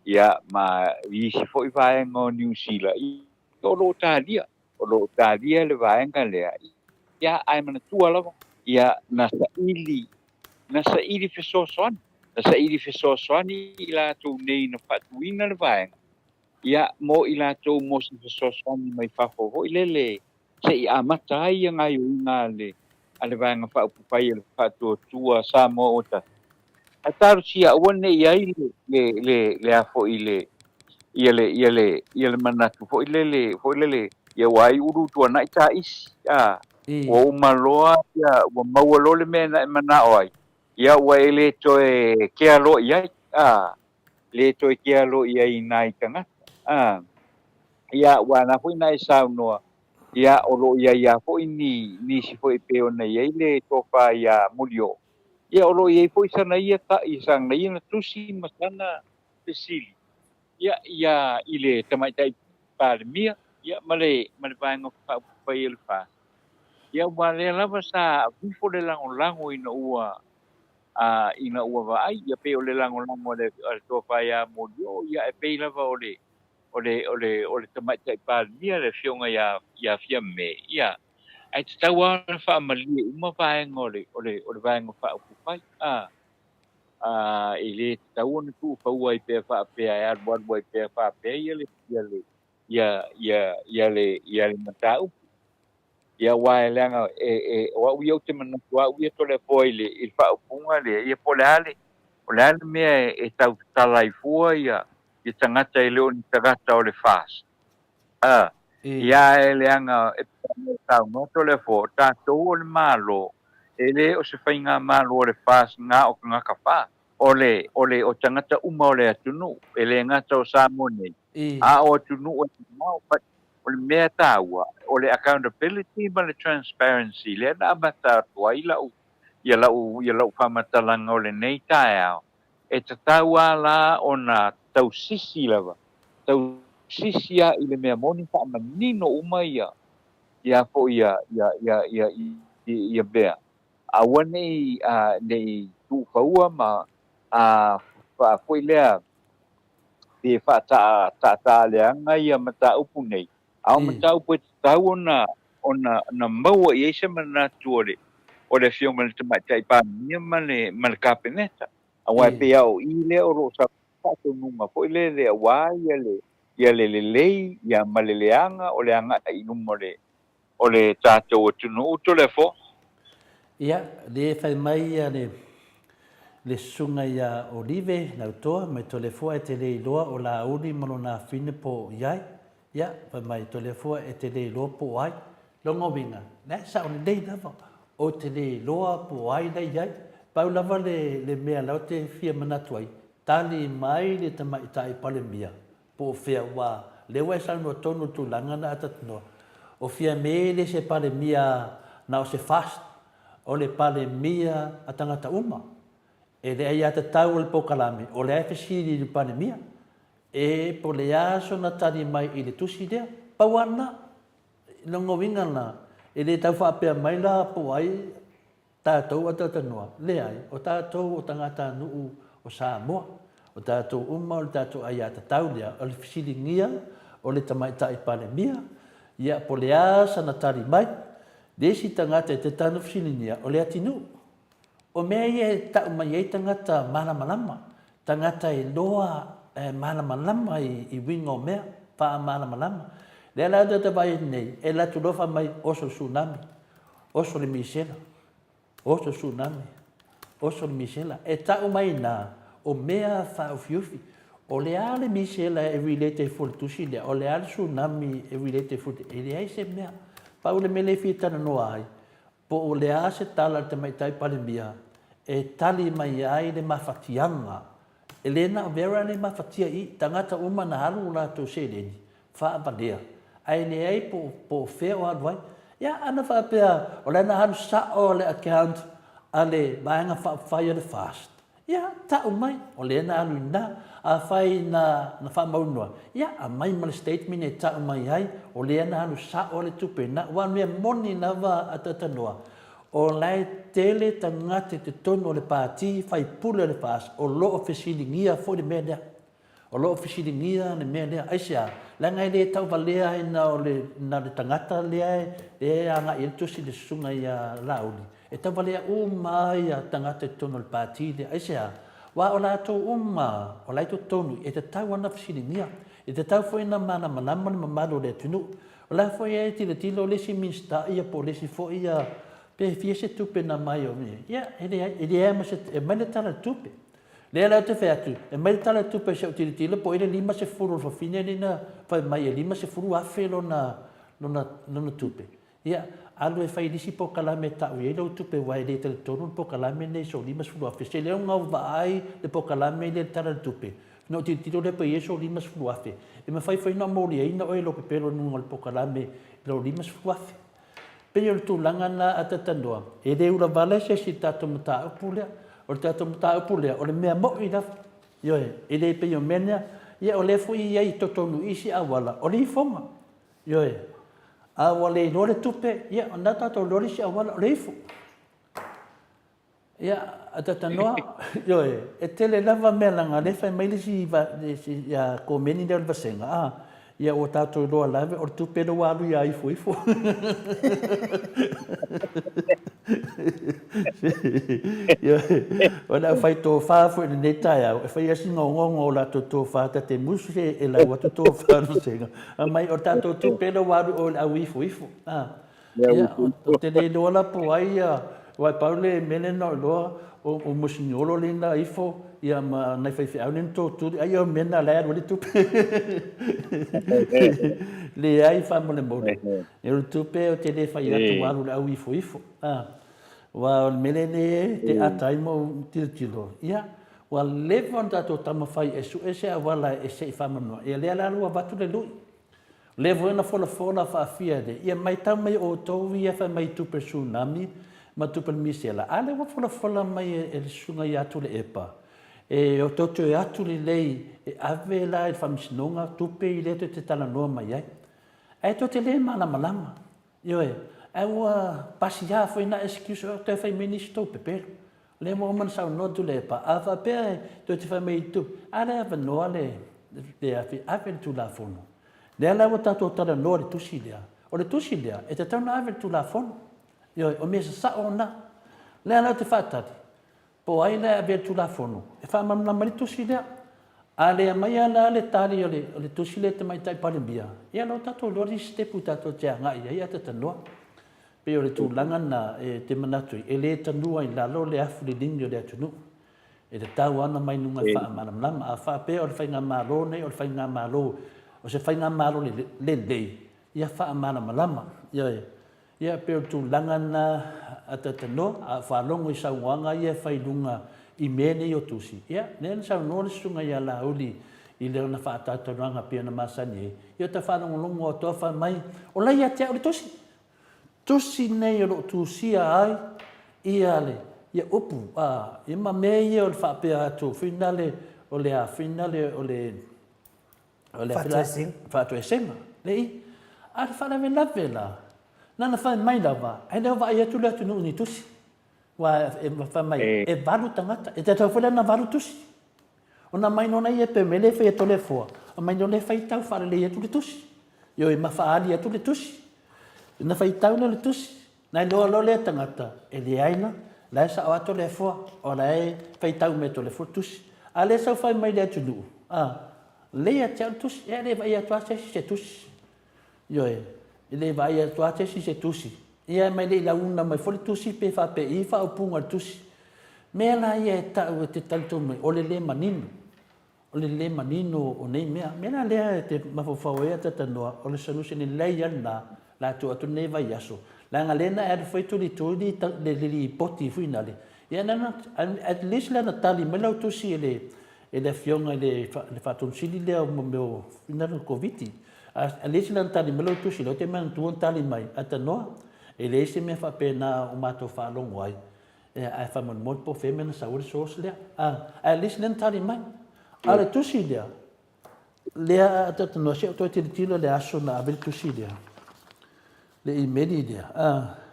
ia, ma i isi foi vaega o Niu Sila, ia, o lo o talia, o lo o talia le vaega lea, ia, ae manatua lava, ia, na saili, na saili fesoasoani, na saili fesoasoani i latou nei na faatuina le vaega, ia, mo i latou mo se fesoasoani mai fafo foi lele se i amata ai ia gaioiga a le, a le Vaega Faaupufai a le Faatuatua Samoa ua tasi. Ae talosia aua ne i ai le, le, le, le a foi le, ia le, ia le, ia le manatu foi lele, foi lele, ia ua ai ulu tuanai taisi, a, ua uma loa, ia, ua maua loa le mea na e manao ai, ia ua e le toe kea loa i ai, a, le toe kea loa i ai i nai tagata, a. Ia, ua na foi na e saunoa, ia, o lo o i ai lava foi ni, nisi foi e pei ona i ai le tofa iā Mulioo, ia, o lo o i ai foi sana ia ta, sana ia na tusi ma sana fesili, ia, ia, i le Tamaitai Palemia, ia, ma le, ma le Vaega Faaupufai a le FAST. Ia, aua lea lava sa avifo le lagolago ina ua, a, ina ua vaai, ia, pei o le lagolago a le, a le tofa iā Molioo, ia, e pei lava o le, o le, o le, o le Tamaitai Palemia, le Afioga iā, iā Fiame, ia, ae tatau lava ona faamalie uma vaega o le, o le, o le Vaega Faaupufai, a, a, e le tatau ona tuufaua ai pea faapea e alualu ai pea faapea ia le, ia le, ia, ia, ia le, ia le mataupu. Ia, aua e leaga, e, e, o au ia ou te manatu au ia Toleafoa i le, i le faaupuga lea, ia po o le a le, o le a le mea e, e tau tatala ai fua ia, ia tagata e le o ni tagata o le FAST. A, Ia e leaga e saunoa Toleafoa, o tatou o le Malo, e le o se faigamalo a le FAST na o tagata fa. O le, o le, o tagata uma o le atunuu, e le gata o Samoa nei, a o atunuu e mamao. But o le mea taua, o le accountability ma le transparency lea na amata atu ai lau, ia lau, ia lau faamatalaga o lenei taeao, e tatau lava la ona tausisi lava, tausisi lava i le mea moni, faamanino uma ia, ia foi ia, ia, ia, ia, ia mea. Aua ne i, ne i tuufaua ma, a, foi lea, pe faataataa leaga ia mataupu nei, a o mataupu e tatau ona, ona, ona maua i ai se manatu o le, o le Afioga i le Tamaitai Palemia ma le, ma le Kapeneta. Aua e pei lava o i lea o lo o sau faatonuga foi lele aua ia le, ia le lelei ia ma le leaga o le agai i luma o le, o le tatou atunuu. Toleafoa. Ia, lea e fai mai ia le, le susuga ia Olive Lautoa mai Toleafoa e te le iloa o Laauli ma lona afine po o i ai. Ia, fai mai Toleafoa e te le iloa po o ai. Lona uiga, la e sao lelei lava, ou te le iloa po o ai la e i ai. Pau lava le, le mea la ou te fia manatu ai, tali mai le Tamaitai Palemia Po o fea ua lea ua e saunoa tonu i le tulaga na atatnoa. O Fiame e le se Palemia na o se fast, o le Palemia a tagata uma. E le aiatatau o le polokalame, o lea e fesili i le Palemia, e po o le a sona tali mai i le tusi lea. Pau lava lena. Lona uiga la, e le tau faapea mai la po o ai Tatou a talatalanoa? Leai, o tatou o tagatanuu o Samoa. O tatou uma o le tatou aiatatau lea, o le fesiligia o le Tamaitai Palemia, ia po o le a sana tali mai. Le isi tagata e tatau ona fesiligia, o le atinuu. O mea ia e tau mai ai tagata malamalama, tagata e iloa e malamalama i uiga o mea, faamalamalama. Lea la ou te vaai atu nei, e alu atu loa fai mai, oso le tsunami. Oso le misela, oso le tsunami, oso le misela. E tau mai ina, o mea faaufiufi. O le a le misela e relate ai fua i le tusi lea? O le a le tsunami e relate ai fua i le... E leai se mea. Pau le mea lea e fia talanoa ai, po o le a se tala a le Tamaitai Palemia e tali mai ai le mafatiaga. E le na o Vera le mafatia i i, tagata uma na alu o latou seleni, faavalea, ae leai po o fea o alu ai. Ia, ana faapea o la na alu sao le account a le Vaega Faaupufai a le FAST, ia, tau mai, o lea na alu i ina. Afai na faamauinoa, ia, aumai ma le statement e tau mai ai, o lea na alu sao le tupe ina. Aua o le mea moni lava a Tatanoa, o la e tele tagata i totonu o le Pati Faipule o le FAST o lo o fesiligia foi le mea lea. O lo o fesiligia le mea lea. Aisea? Leaga e le tauvalea ai na o le, na o le tagata lea e, lea e agai ai le tusi i le susuga ia Laauli. E tauvalea uma ai a tagata i totonu o le pati lea. Aisea? Aua o latou uma o la e i totonu, e tatau lava ona fesiligia. E tatau foi ona malamalama le mamalu o le atunuu. O la foi e tilotilo le isi Minisita ia po o le isi foi ia, pe fia se tupe na mai o mea. Ia, e leai, e leai ma se, e aumai le Tala o le Tupe. Lea la ou te fai atu, e aumai le Tala o le Tupe se i ou tilotilo po o ai le 50 o le fafine lea na fai mai e 50,000 lona, lona, lona tupe. Ia, alu e fai i le isi polokalame e tau i ai lau tupe aua e le talitonu le polokalame lenei i sou 50,000. Se leoga ua vaai le polokalame lea i le Tala o le Tupe, ona ou tilotilo lea pe i ai sou 50,000. E mafai foi ona moliaina oe e lou pepelo i luga o le polokalame i lou 50,000. Pei o le tulaga lena a Tatanoa, e le ulavala se isi i le tatou mataupu lea. O le tatou mataupu lea, o le mea moni lava. Ioe, e le pei o mea na, ia o lea foi e i ai i totonu i isi auala, o le ifoga. Ioe, a ua le iloa le tupe, ia o lena tatou iloa le isi auala, o le ifo. Ia, a Tatanoa, ioe, e tele lava mea leaga o lea e fai mai le isi, le isi ia, komeni lea o le vasega, a, ia ua tatou iloa lava o le tupe lea ua alu ia ifo ifo. Ioe, o le aufai tofa foi i lenei taeao, e fai lava sina ogaoga o latou tofa, ta te musu e lau atu tofa a le vasega, fai mai o le tatou tupe lea ua alu i o i le au ifo ifo. A. Ia, ou te le iloa la po o ai ia, aua e pau le mea lea na ou iloa, o Musignolo lea na ifo, ia ma nai faifeau nei na totuli, ai o le mea lena o la e alu ai le tupe. Leai faamolemole, o le tupe ou te le fai atu ua alu i le au ifoifo. Aua o le mea lenei e te ata ai ma ou tilotilo, ia, ua leva ona tatou taumafai e sue se auala e se i faamanua, ia lea la ua avatu le lui. O lea foi na folafola faafia le, ia maitau mai outou ia fai mai tupe tsunami ma tupe le misela, a lea ua folafola mai e le susuga ia Tuilaepa, e o tou toe atu lelei e ave la i le faamasinoga tupe i lea tou te talanoa mai ai. Ae tou te le malamalama. Ioe, ae ua pasia foi na excuse o toe fai mai nisi tou pepelo. O lea ua uma ona saunoa Tuilaepa, a faapea e toe te fai mai i tupe, a lea e avanoa le le ave le Tulafono. Lea la ua tatou talanoa i le tusi lea. O le tusi lea, e tatau ona ave le Tulafono. Ioe, o mea sasao na. O lea la ou te faatali, po o ai la e avea le Tulafono e faamalamalama ai le tusi lea. A le aumaia la le tali o le, o le tusi lea e Tamaitai Palemia, ia lea ua tatou iloa le isi sitepu tatou te agai i ai ae talanoa. Pei o le tulaga lena e te manatu ai, e le tanua i lalo le afu liligi o le atunuu. E tatau lava ona mai luga e faamalamalama. A faapea o le faigamalo lenei o le faigamalo, o se faigamalo lelei, ia faamalamalama. Ioe. Ia, pei o le tulaga lena a Tatanoa, a ou faalogo i saunoaga ia e fai i luga i mea nei o tusi, ia, lea na saunoa le susuga ia Laauli i lana faatalatalanoaga pei ona masani ai, ia ta faalogologo atu lava fai mai, o la ia te au le tusi. Tusi nei o lo o tusia ai ia le ia upu, a, ia ma mea ia o le faapea atu foi nale o le a foi nale o le o le Faatoesega. Faatoesega. Leai. A o le faalavelave la, na ona fai mai lava, ae le o vaai atu le atunuu i ni tusi. Aua e fai mai, e valu tagata. E tatau foi la ona valu tusi. Ona aumai loa lea pe mea lea e fai e Toleafoa, aumai loa lea faitau faalelei atu le tusi. Ioe, ma faaali atu le tusi. Ona faitau lea o le tusi, na iloa loa lea tagata, e leai la, la e sao lava Toleafoa, o la e faitau mai e Toleafoa le tusi. A o lea e sau fai mai i le atunuu, a, lelei ia te au le tusi, e le vaai atu lava se isi i se tusi. Ioe, e le vaai atu lava se isi i se tusi. Ia ma e le i lauina mai foi le tusi pe faapei faaupuga o le tusi. Mea la ia e tau e te talitonu mai, o le le manino, o le le manino o nei mea. Mea la lea e te mafaufau ai a talanoa, o le solution lelei lava lena, la tuu atu lenei vaiaso, leaga lea na e alu foi tulituli le lipoti foi nale, ia na ona, at least la na tali mai lau tusi e le e le Afioga i le Faatonu Sili lea o mea o Koviti. At least la na tali mai lau tusi lea, ou te manatua na tali mai, a tanoa, e leai se mea faapena o matou faalogo ai, ae faamolemole po o fea mea na sau ai le source lea. Ae at least lea na tali mai. A o le tusi lea, lea a talanoa, se i ou toe tilotilo i le aso na ave le tusi lea, le imeli lea,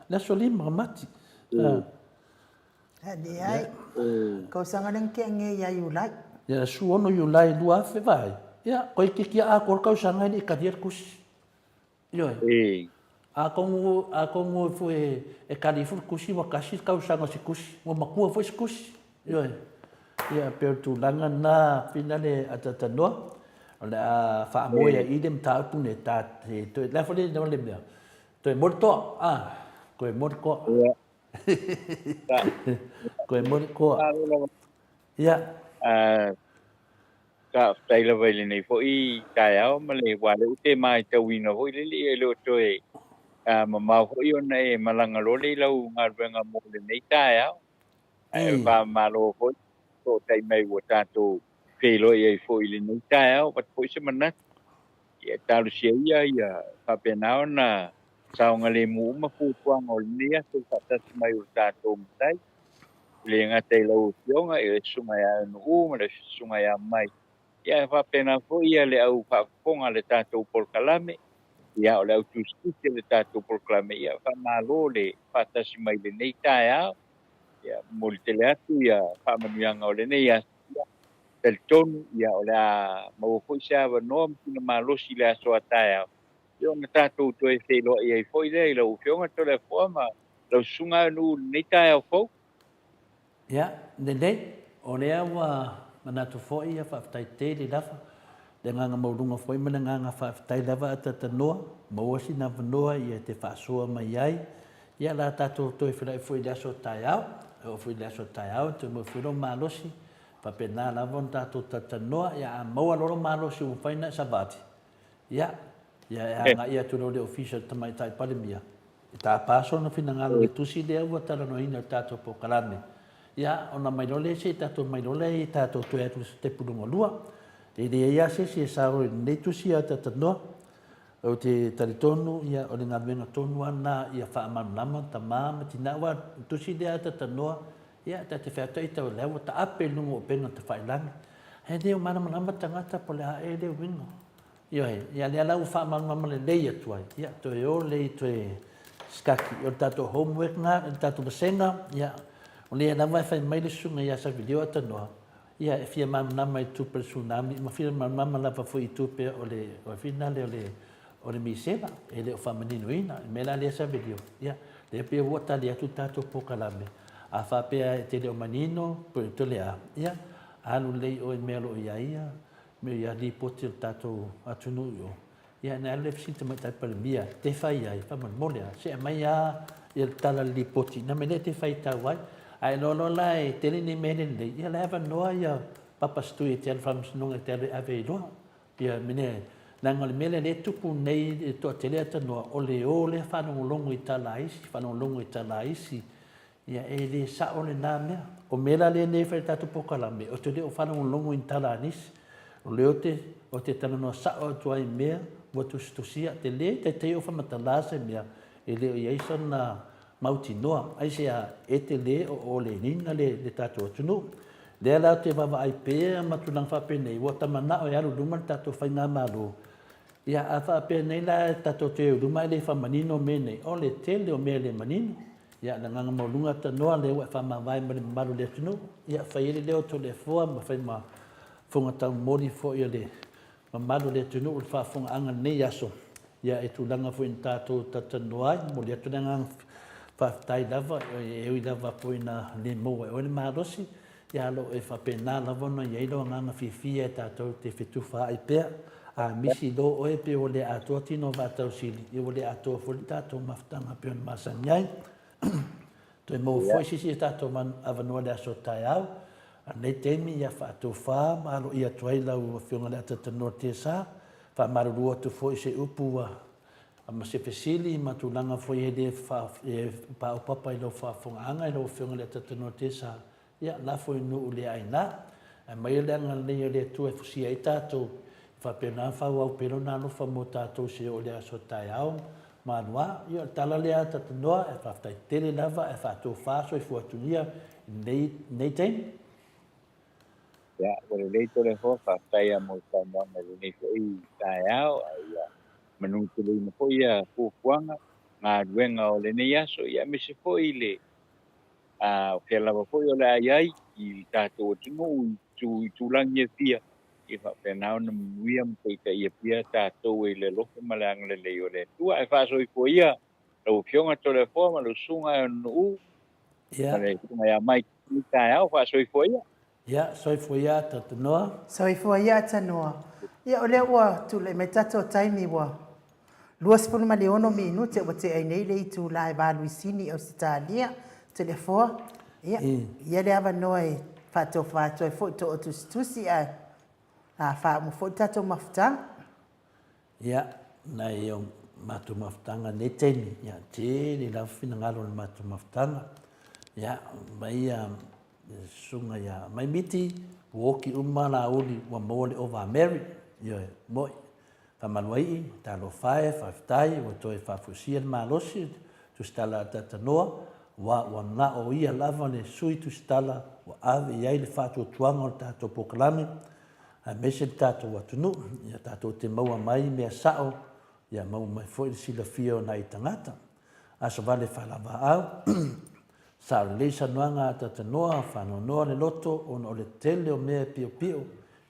le aso 5 Mati. Leai, kausaga lea na tea nei ia Iulai. Ia, 16 Iulai 2000 vaai. Ia, koe itiiti a atoa le tausaga e le i talia le tusi. Ioe. Atonu, atonu foi e tali ifo le tusi ua tasi le tausaga o se tusi, ua matua foi se tusi. Ioe. Ia, pei o le tulaga lena finale ataatanoa, o le a faamoe ai i le mataupu nei, ta te toe, le a foi le mea, toe moli toa, a, toe moli toa. Koe moli koa. Ia. Faafetai lava i lenei foi taeao ma le aua lea ou te matauina foi lele e le o toe mamao foi ona e malaga loa lea i lau galuega mo lenei taeao. Ae faamalo foi toatai mai ua tatou feiloai ai foi i lenei taeao, avatu foi se manatu ia talosia ia ia faapena ona saogalemu uma fuafuaga o lenei aso i le faatasi mai o le tatou Matai, e le gata i lau Afioga i le Susuga ia Nuu ma le Susuga ia Mai, ia ae faapena foi ia le au faafofoga a le tatou polokalame, ia o le au tusitusi a le tatou polokalame, ia faamalo le faatasi mai i lenei taeao, ia momoli tele atu ia faamanuiaga o lenei aso, ia talitonu ia o le a maua foi se avanoa ma sina malosi i le aso a taeao, Ia ona tatou toe feiloai ai foi lea i lau Afioga Toleafoa ma lau Susuga Nuu i lenei taeao fou. Ia, lelei, o lea ua manatu foi, ia faafetai tele lava, le agaga maualuga foi ma le agaga faafetai lava a Tatanoa, maua sina avanoa ia te faasoa mai ai, ia la tatou toe feiloai foi i le aso taeao, e oo foi i le aso taeao, toe maua foi lou malosi. Faapena lava ona tatou talatalanoa, ia a maua loa lou malosi ua mafai ona e savali, ia, ia e agai atu loa i le Ofisa o le Tamaitai Palemia, e tapa sona finagalo i le tusi lea ua talanoaina i le tatou polokalame, ia, ona aumai loa lea se i tatou omai loa lea i tatou toe atu i le sitepu lona lua. E leai lava se isi e sao i lenei tusi a talatalanoa. Ou te talitonu, ia, o le galuega tonu lava lena ia faamalamalama tama ma tina, aua o le tusi lea a talatalanoa, ia, ta te featai tau o lea ua taape i luga o upega tafailagi. Ae le o malamalama tagata po o le a ea le uiga. Ioe, ia lea la ua faamalamalama lelei atu ai, ia, toe o lea i toe sikaki. O le tatou homework lena, o le tatou vasega, ia, o lea lava e fai mai le susuga ia Savilio Atanoa, Ia, e fia malamalama i tupe o le Tsunami, ma fia malamalama lava foi i tupe o le, o le finale o le, o le misela, e le o faamaninoina. O le mea la lea Savelio, ia, lea pei ua tali atu le tatou polokalame, a faapea e te le o manino, pe o le a, ia, alu lelei oe i mea o lo o i ai ia, mea ia lipoti a le tatou atunuu i o, Ia, na alu le fesili Tamaitai Palemia, te fai ai, faamolemole a, se aumai a ia le tala le lipoti, na mea lea te faitau ai. Ae iloa loa la e tele ni mea le lelei, ia la e avanoa ia Papa Stui e te alu faamasinoga e te alu e ave ai loa. Ia mea leaga o le mea lea lea e tupu nei i le toatele atanoa, o le o lea faalogologo i tala a isi, faalogologo i tala a isi, Ia, e le sao lena mea. O mea la lea nei e fai i le tatou polokalame, ou te le o faalogologo i ni tala a nisi. O lea ou te, ou te talanoa sao atu ai i mea ua tusitusia. Te le taitai ou faamatala se mea e le o i ai sona mautinoa. Aisea? E te le o oleina le, le tatou atunuu. Lea la ou te vaavaai pea ma tulaga faapenei, ua ta manao e alu i luma le tatou faigamalo, Ia, a faapea nei la tatou te o i luma ae le faamanino mea nei, o le tele o mea e le manino. Ia, le agaga maualuga tanoa lea ua e faamavae ma le mamalu o le atunuu. Ia, fai ai le leo o Toleafoa ma fai ma fofoga taumoli foi o le mamalu o le atunuu i le faafofogaaga i lenei aso. Ia, e tulaga foi na tatou talatalanoa ai, momoli atu le agaga faafetai lava, e ui lava foi ina le maua e oe le malosi, Ia o lo o faapena lava ona i ai lou agaga fiafia e tatou te fetufaai pea. A misi loa oe pe ua le atoa tino vaatausili, ia ua le atoa foi le tatou mafutaga pei ona masani ai. Toe maua foi se isi o tatou avanoa i le aso taeao. A o lenei taimi, ia faatofa ma aloaia atu ai lau Afioga i le Atatanoa Tesa. Faamalulu atu foi i se upu ua ma se fesili ma tulaga foi e le paopapa i lau faafofogaaga i lau Afioga i le Atatanoa Tesa. Ia, lafo i nuu le aina. Ae aumai le agalelei o le Atua e fusia ai tatou, e faapena ona faaauau pea Lona alofa mo tatou seia oo i le aso taeao ma aluā. Ia, o le tala lea a Tatanoa, e faafetai tele lava ae faatofa soifua atu ia i lenei taimi. Ia, ua lelei Toleafoa, faafetai lava mo le saunoaga i lenei foi taeao, a ia manuteleina foi ia fuafuaga, galuega o lenei aso, ia aemaise foi le A o fea lava foi o le a i ai i le tatou atunuu i itulagi e fia, ia faapena ona manuia ma taitaia pea tatou i le alofa ma le agalelei o le Atua. Ae faasoifua ia lau Afioga Toleafoa ma lau Susuga Eonu'u ma le Susuga ia Mike i lenei taeao. Faasoifua ia. Ia, soifua ia Tanoa. Soifua ia Tanoa. Ia, o lea ua tulai mai tatou taimi ua 26 minute ua tea ai nei le itula e valu i Sini, Ausetalia. Toleafoa, ia, ia le avanoa e faatofa atu ai foi to tusitusi ae a faauma foi le tatou mafutaga. Ia, nai o matou mafutaga i lenei taimi, ia, tele lava finagalo o le matou mafutaga. Ia, mai ia le susuga ia Maimiti, ua oki uma Laauli, ua maua le ova a Mary. Ioe, mo'i. Faamaluaii, talofa e, faafetai, ua toe faafusia le malosi, tusitala a Tatanoa, aua ua na o ia lava le sui tusitala ua ave i ai le faatuatuaga o le tatou polokalame, aemaise le tatou atunuu, ia tatou te maua mai mea sao, ia maua mai foi le silafia o nai tagata. Aso vale faalavaau, sao lelei saunoaga a Tatanoa, faanoanoa le loto ona o le tele o mea e piopio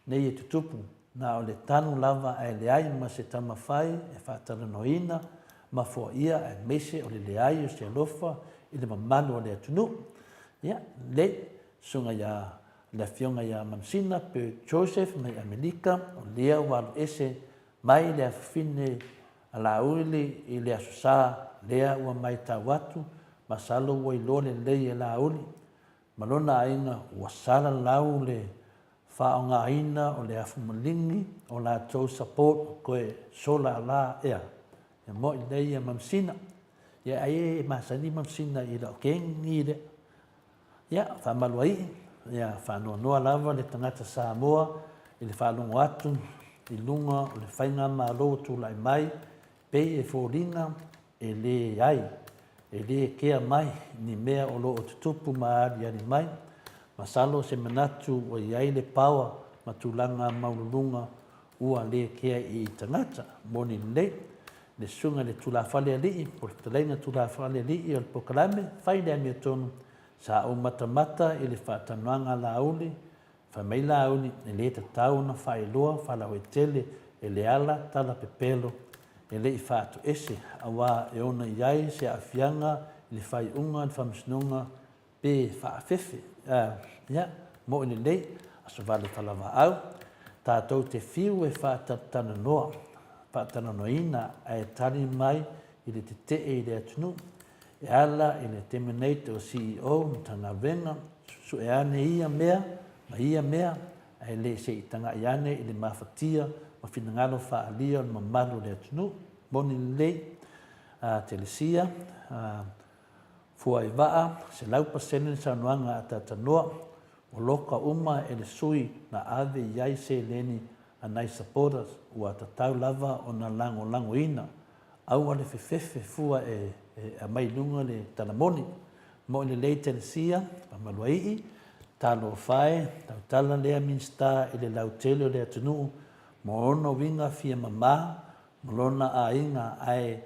nei e tutupu, na o le tanu lava ae leai ma se taumafai e faatalanoaina ma foaia aemaise o le leai o se alofa i le mamalu o le atunuu. Ia, lelei, susuga ia le Afioga ia Manusina Bert Joseph mai Amerika, o lea ua alu ese mai le afafine a Laauli i le Aso Sa, lea ua maitau atu, masalo ua iloa lelei e Laauli ma lona aiga ua salalau le Faaaogaina o le afu maligi o latou support koe solar la ea. Ia moi lelei ia mamasina. Ia ai e masani mamasina i lau kengi lea. Ia faamaluaii, ia faanoanoa lava le tagata Samoa i le faalogo atu i luga o le faigamalo ua tulai mai pei e foliga e leai, e le kea mai ni mea o lo o tutupu ma aliali mai. Masalo se manatu ua i ai le power ma tulaga maualuluga ua le kea i tagata. Moni lelei, le susuga i le tulafale alii po o le fetalaiga tulafale alii o le polokalame, fai le amiotonu, sa ou matamata i le faatanoaga a Laauli Fai mai Laauli, e le tatau ona faailoa faalauaitele e Leala tala pepelo e le i faatoese, aua e ono i ai se aafiaga i le faaiuga a le Faamasinoga pe faafefe. Ia, mo'i lelei, aso vale falavaau, tatou te fiu e faatalatalanoa, faatalanoaina ae tali mai i le tetee i le atunuu. E ala i le terminate o CEO Matagaluega, sue ane ia mea ma ia mea, ae le se i taga'i ane i le mafatia ma finagalo faaalia o le mamalu o le atunuu. Moni lelei, a Telesia, a Fuaivaa, 100% le saunoaga a Tatanoa, ua loka uma e le sui na ave i ai seleni a nai supporters ua tatau lava ona lagolagoina Aua le fefefe fua e aumai i luga le tala moni. Moi lelei Telesia, Famaluaii, Talofa e, tautala lea Minisita i le lautele o le atunuu mo ona uiga fia mama ma lona aiga ae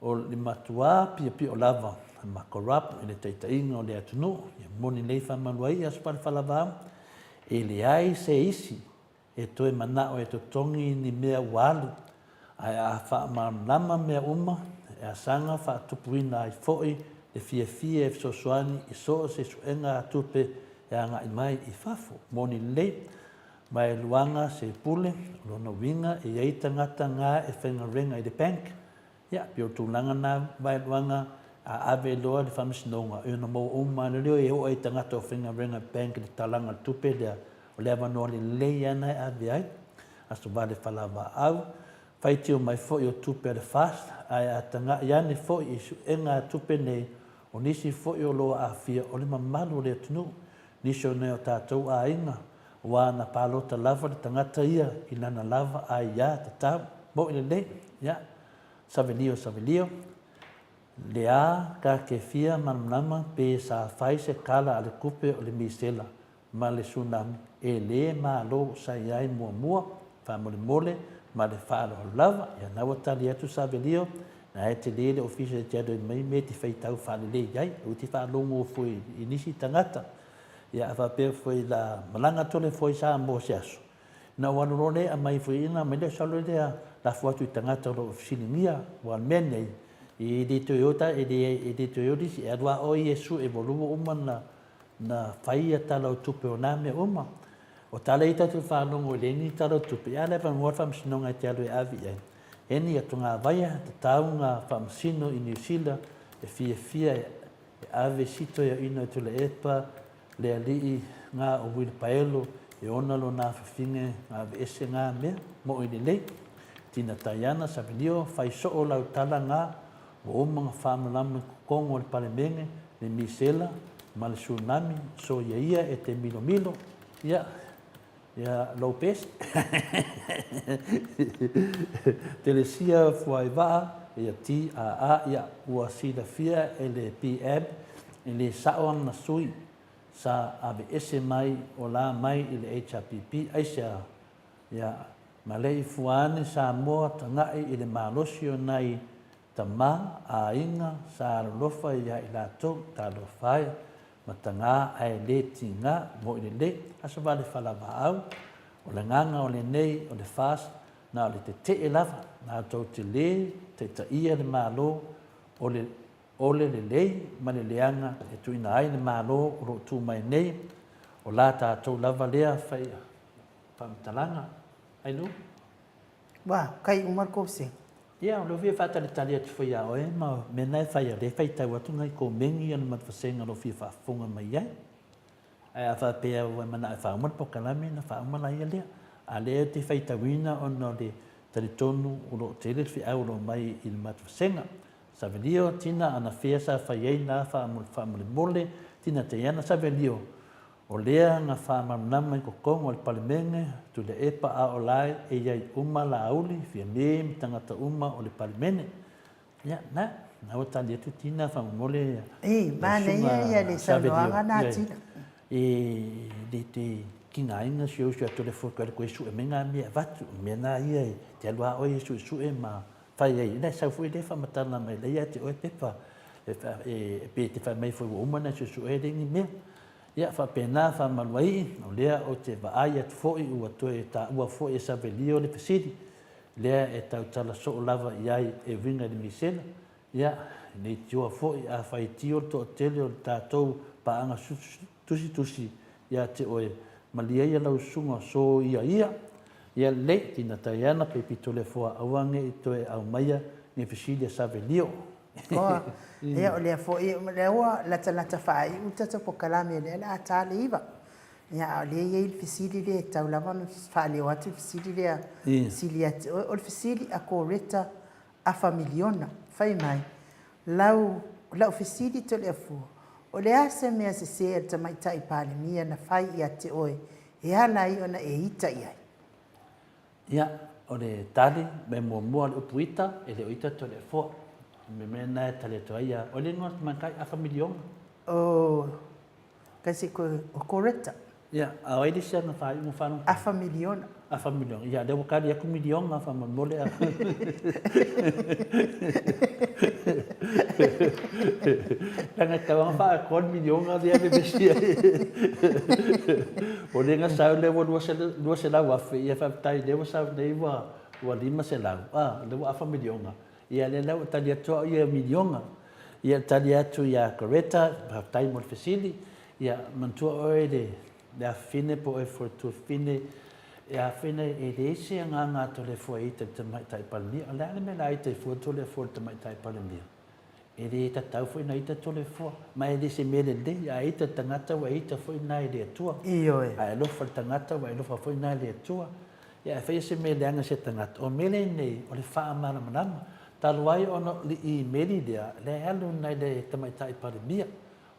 o le matuā piopio lava ma corrupt i le taitaiga o le atunuu. Ia moni lelei Famaluaii Aso Falefalava, e leai se isi e toe manao e totogi ni mea ua alu, ae a faamalamalama mea uma, e asaga faatupuina ai foi le fiafia e fesoasoani i so o se suega tupe e agai mai i fafo. Moni lelei, ma e luaga se pule, o lona uiga e i ai tagata ga e faigaluega i le bank, Ia, pei o le tulaga lena vaeluaga a ave loa le faamasinoga, e ono maua uma lava lea e oo ai i tagata o faigaluega bank i le talaga o le tupe lea, o le avanoa lelei lava lena e ave ai. Aso vale falavaau, faitio mai foi o tupe a le FAST, ae a tagai ane foi i suega a tupe nei, o nisi foi o lo o aafia o le mamalu o le atunuu, nisi o nai o tatou aiga, aua na palota lava le tagata ia i lana lava aia tatau. Mo'i lelei, ia, Savelio Savelio, Lea ka ke fia malamalama pe sa fai se kala a le kupe o le misela ma le tsunami e le malo sa i ai muamua, faamolemole ma le faaaloalo lava. Ia na ua tali atu Savelio, na e tele le ofisa e te alu ai mai me te faitau faalelei ai, aua te faalogo foi i nisi tagata. Ia a faapea foi la malaga tole foi Samoa se aso, na ou alu loa lea aumai foi ina aumai lea salo lea lafo atu i tagata o lo o fesiligia, aua o le mea lenei, e le toe o ta, e le, e le toe o nisi, e alu lava oe ia e sue ua lua uma na, na fai ia tala o tupe o na mea uma. O tala ia tatou faalogo e leai ni tala o tupe, a o le avanoa le faamasinoga e te alu e ave i ai. E ni atogāvaia, tatau na faamasino i Niu Sila e fiafia e E ave sito ia ina e Tuilaepa le alii nga o Uilipaelo e ona lona afafine nga aveese nga mea, moʻi lelei. Tina Taiana Savelio, fai soo lau tala nga ua uma nga faamalama i kokogo o le Palemene, le misela ma le tsunami, so ia ia e te milomilo, ia, Ia Lopez, Telesia Fuaivaa, ia TAA, ia ua silafia e le PM e le sao ana sui sa aveese mai o la mai i le HRPP aisea ia ma le i fua ane Samoa tagai i le malosi o nai tama aiga sa alolofa ia i latou talofa ai Matagā ae le tigā, moʻi lelei, aso vale falavaau, o le agaga o lenei o le FAST na o le tetee lava, na tou te le taitaia le Malo o le o le lelei ma le leaga e tuuina ai le Malo o lo o tu mai nei, o la tatou lava lea fai faamatalaga. Ailu. Ua kai uma le kosegi. Ia, o lea fia faatalitali atu foi ia oe ma mea na e fai, o lea e faitau atu nai komeni ona ma le vasega o lo o fia faafofoga mai ai. Ae a faapea ua e manao e faauma le polokalame, ona faauma laia lea. A o lea ou te faitauina ona o le talitonu o lo o tele le feau o lo o mai i le matou vasega. Savelio, Tina, anafea sa fai ai na faamolemole, Tina Teiana Savelio, o lea na faamalamalama i totonu o le Palemene, Tuilaepa a o la e i ai uma Laauli, Fiame ma tagata uma o le Palemene. Ia, na, na ua tali atu Tina faamolemole Ii, manaia ia le saunoaga na Tina. E le te tigaina si ou uso ia Toleafoa e alu koe e sue mai na mea e avatu. O mea na ia e te alu lava oe e suesue ma fai ai. Ina e sau foi lea faamatala mai la ia te oe pepa e pe te fai mai foi ua uma ona e suesue lea ni mea. Ia faapena faamaluaii, o lea ou te vaai atu foi ua toe taua foi e Savelio le fesili lea e tautala soo lava i ai e uiga i le misela. Ia, nei tioa foi a faitio le toatele o le tatou paaga tusitusi ia te oe, malie ia lau susuga so ia ia, ia lelei, tina Taiana pe Pitolefoa aua ne i toe aumaia ni fesili a Savelio. Oa, ia o lea foi, o lea ua latalata faaiu le tatou polokalame o lea o le a ta le 9. Ia, a o lea e i ai le fesili lea e tatau lava ona faaleo atu le fesili lea, fesili ia te oe. O le fesili a Coretta afa miliona. Fai mai, lau, lau fesili Toleafua, o le a se mea sese a le Tamaitai Palemia na fai ia te oe e ala ai ona e ita i ai? Ia, o le tali, mea muamua o le upu ita, e le o ita Toleafua. O le mea lena e tali atu ai ia, o le igoa o le tamaitai afa miliona. Oh, Kasi ko o Coretta. Ia, a o ai le isi ana faaiuga faalogo? Afa miliona. Afa miliona. Ia, lea ua kali atu miliona faamolemole a. Leaga e tatau lava ona faaatoa le miliona lea vevesi ai. O lea na sau lea ua 200,000, ia faafetai lea ua sau nei ua 500, a, lea ua afa miliona. Ia lea la ua tali atu au ia miliona. Ia tali atu ia Coretta, faafetai mo le fesili. Ia manatua oe le le afafine po o oe foi le tuafafine, e afafine e leai se agaga a Toleafoa e ita i le Tamaitai Palemia. O le a le mea o le a ita ai fua Toleafoa i le Tamaitai Palemia? E le tatau foi ona ita Toleafoa, ma e le se mea lelei, a ita le tagata ua ita foi lena i le Atua. Ioe. A e alofa i le tagata ua e alofa foi lena i le Atua. Ia e faia se mea leaga i se tagata. O mele nei, o le faamalamalama. Talu ai ona o le imeli lea, lea e alu nai le Tamaitai Palemia.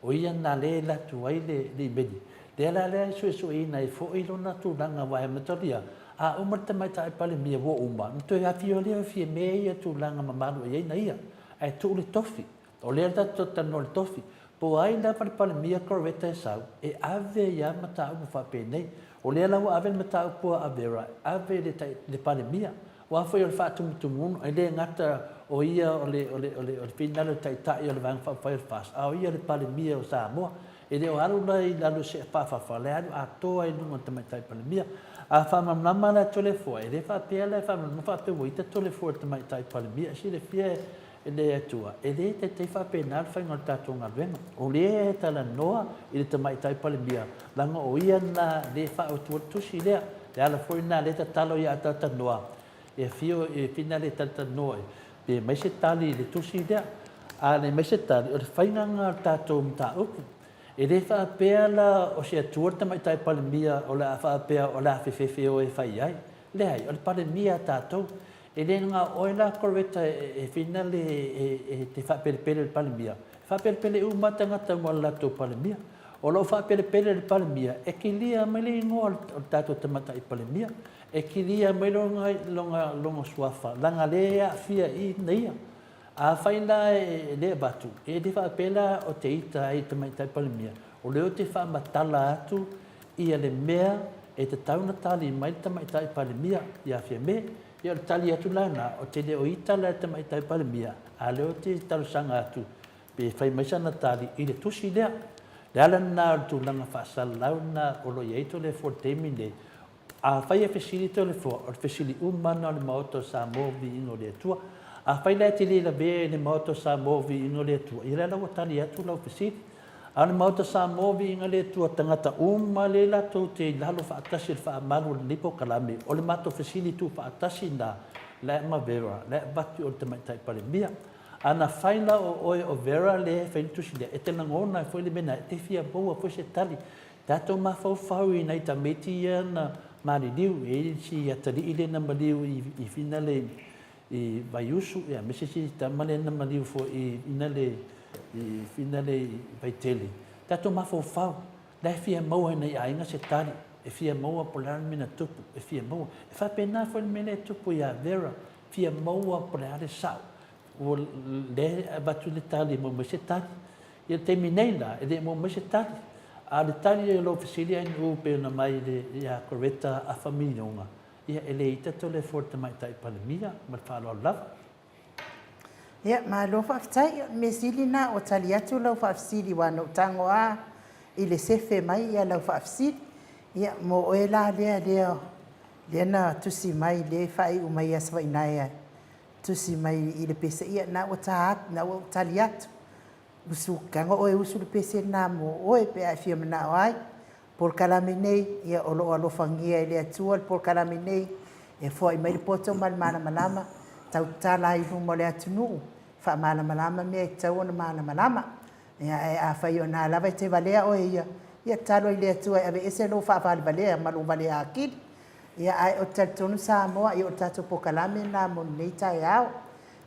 O ia na lea e latu ai le imeli. Lea la lea e suesueina ai foi lona tulaga aua e amatalia, a uma le Tamaitai Palemia ua uma, ona toe afio lea o Fiame ia tulaga mamalu e i ai na ia. Ae tuu le tofi. O lea tatou te talanoa i le tofi. Po o ai lava le Palemia Coretta e sau, e ave ai lava mataupu faapenei. O lea la ua ave le mataupu a Avera, ave i le, le Palemia. Aua foi o le faatumutumuga, e le gata o ia o le, o le, o le, o le finagalo o le Taitai o le Vaega Faaupufai o le FAST, a o ia le Palemia o Samoa. E le o alu la i lalo i se afafafa, o la e alu atoa i luga o le Tamaitai Palemia. A faamalamalama la e Toleafoa, e le faapea la e faamalamalama faapea ua ita Toleafoa i le Tamaitai Palemia. E silafia e E le Atua, e le taitai faapena le faiga o le tatou galuega. O lea e talanoa i le Tamaitai Palemia, leaga o ia lena lea e faautua le tusi lea. Le ala foi lena lea e tatalo ia talatalanoa, e afio e fina le talatalanoa pe aumai se tali i le tusi lea. A le aumai se tali, o le faiga lena o le tatou mataupu. E le faapea la o se Atua le Tamaitai Palemia o le a faapea o le a fefefe oe e fai ai. Leai, o le Palemia a tatou. E le na o oe la Coretta e fina le e te faapelepele i le Palemia. E faapelepele uma lava tagata mo le latou Palemia. O lou faapelepele i le Palemia, e kilia mai le igoa o le tatou Tamaitai Palemia. E kilia mai lona, lona, lona suafa, leaga lea e aafia i i ia. Afai la e le avatu, e le faapea la o te ita ai i le Tamaitai Palemia, o lea ou te faamatala atu ia le mea e tatau ona tali mai le Tamaitai Palemia ia Fiame. Ia o le tali atu la lena, ou te le o ita la i le Tamaitai Palemia, a o lea ou te talosaga atu pe fai mai sana tali i le tusi lea. O le ala lena o le tulaga faasalalau lena o lo o i ai Toleafoa i le taimi lenei. Afai e fesili Toleafoa, o le fesili uma lena o le Maota o Samoa Viiga o le Atua. Afai la e te le lavea i le Maota o Samoa Viiga o le Atua, ia lea la ua tali atu lau fesili. A o le Maota Samoa Viiga le Atua, tagata uma lea latou te i lalo faatasi o le faamalu o lenei polokalame, o le matou fesili tuufaatasi lena, la e ma Vera, la e avatu i o le Tamaitai Palemia. A na fai la o oe o Vera lea e fai le tusi lea, e te lagona ai foi le mea lena, e te fia maua foi se tali. Tatou mafaufau i nai tamaiti ia na maliliu, e i ai si atalii lea na maliu i Finale i Vaiusu, aemaise si tama lea na maliu foi i Finale i Finale i Vaitele. Tatou mafaufau, la e fia maua e nai aiga se tali, e fia maua po o le a le mea na tupu, e fia maua. E faapena foi le mea lea e tupu ia Vera, fia maua po o le a le sao. Ua lea e avatu le tali e maua mai se tali. I le taimi nei la, e le maua mai se tali. A o le tali o lou fesili ainu pei ona mai ia Coretta afa miliona, ia e le ita tole for le Tamaitai Palemia ma le faaaloalo lava. Ia, malo faafetai. O le mea sili lena ua tali atu lau faafesili aua na ou tago lava i le sefe mai lau faafesili. Ia, mo oe la lea lea lea na tusi mai lea e faaiu mai ia Savainaea tusi mai i le pese, ia na ua ta atu, na ua ou tali atu. Usu, tago oe e usu le pese lena mo oe pe a e fia manao ai. Polokalame nei, ia o lo o alofagia e le Atua le polokalame nei, e foai mai le poto ma le malamalama, tau tatala ai i luma o le atunuu, faamalamalama mea e tatau ona malamalama. Ia, ae afai o na lava e te valea oe ia, ia tatalo i le Atua e aveese lou faavalevalea ma lou valea atili. Ia, ae ou te talitonu Samoa, ia o le tatou polokalame lena mo lenei taeao.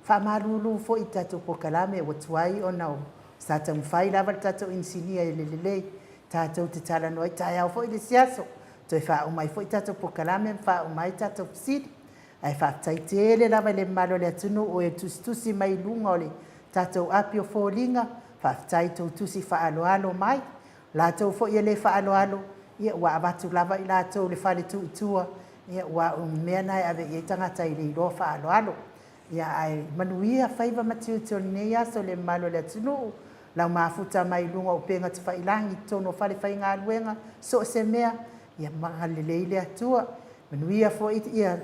Faamalulu foi i le tatou polokalame ua tuai ona sa taumafai lava le tatou inisinia i le lelei tatou te talanoa ai taeao foi le isi aso, toe faauma ai foi tatou polokalame ma faauma ai tatou fesili. Ae faafetai tele lava i le mamalu o le atunuu e tusitusi mai i luga o le tatou api o foliga, faafetai i tou tusi faaaloalo mai. O latou foi e le faaaloalo, ia ua avatu lava i latou le fale tuu i tua, ia ua o mea na e ave i ai tagata e le iloa faaaloalo. Ia ae manuia faiva ma tiute o lenei aso le mamalu o le atunuu, lau mafuta mai luga o upega tafailagi i totonu o fale faigaluega, so o se mea, ia agalelei le Atua. Manuia foi ia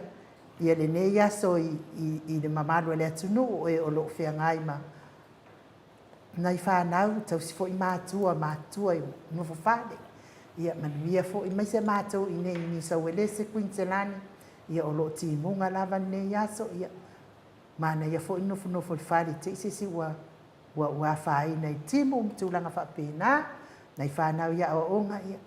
ia lenei aso i, i, i le mamalu o le atunuu o e o lo o feagai ma nai fanau, tausi foi matua, matutua i nofo fale. Ia manuia foi aemaise matou i nei i Niu Sauelese, Kuiniselani, ia o lo o timuga lava lenei aso, ia manaia foi le nofonofo i le fale te i se isi ua ua ua afaina i timu ma tulaga faapena. Nai fanau i aoaoga, ia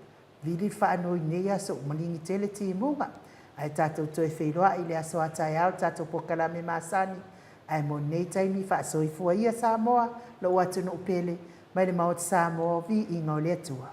vili le faanoi i lenei aso ua maligi tele timuga. Ae tatou toe feiloai i le aso a taeao le tatou polokalame masani. Ae mo lenei taimi, faasoifua ia Samoa, lou atunuu pele, mai le Maota Samoa, viiga o le Atua.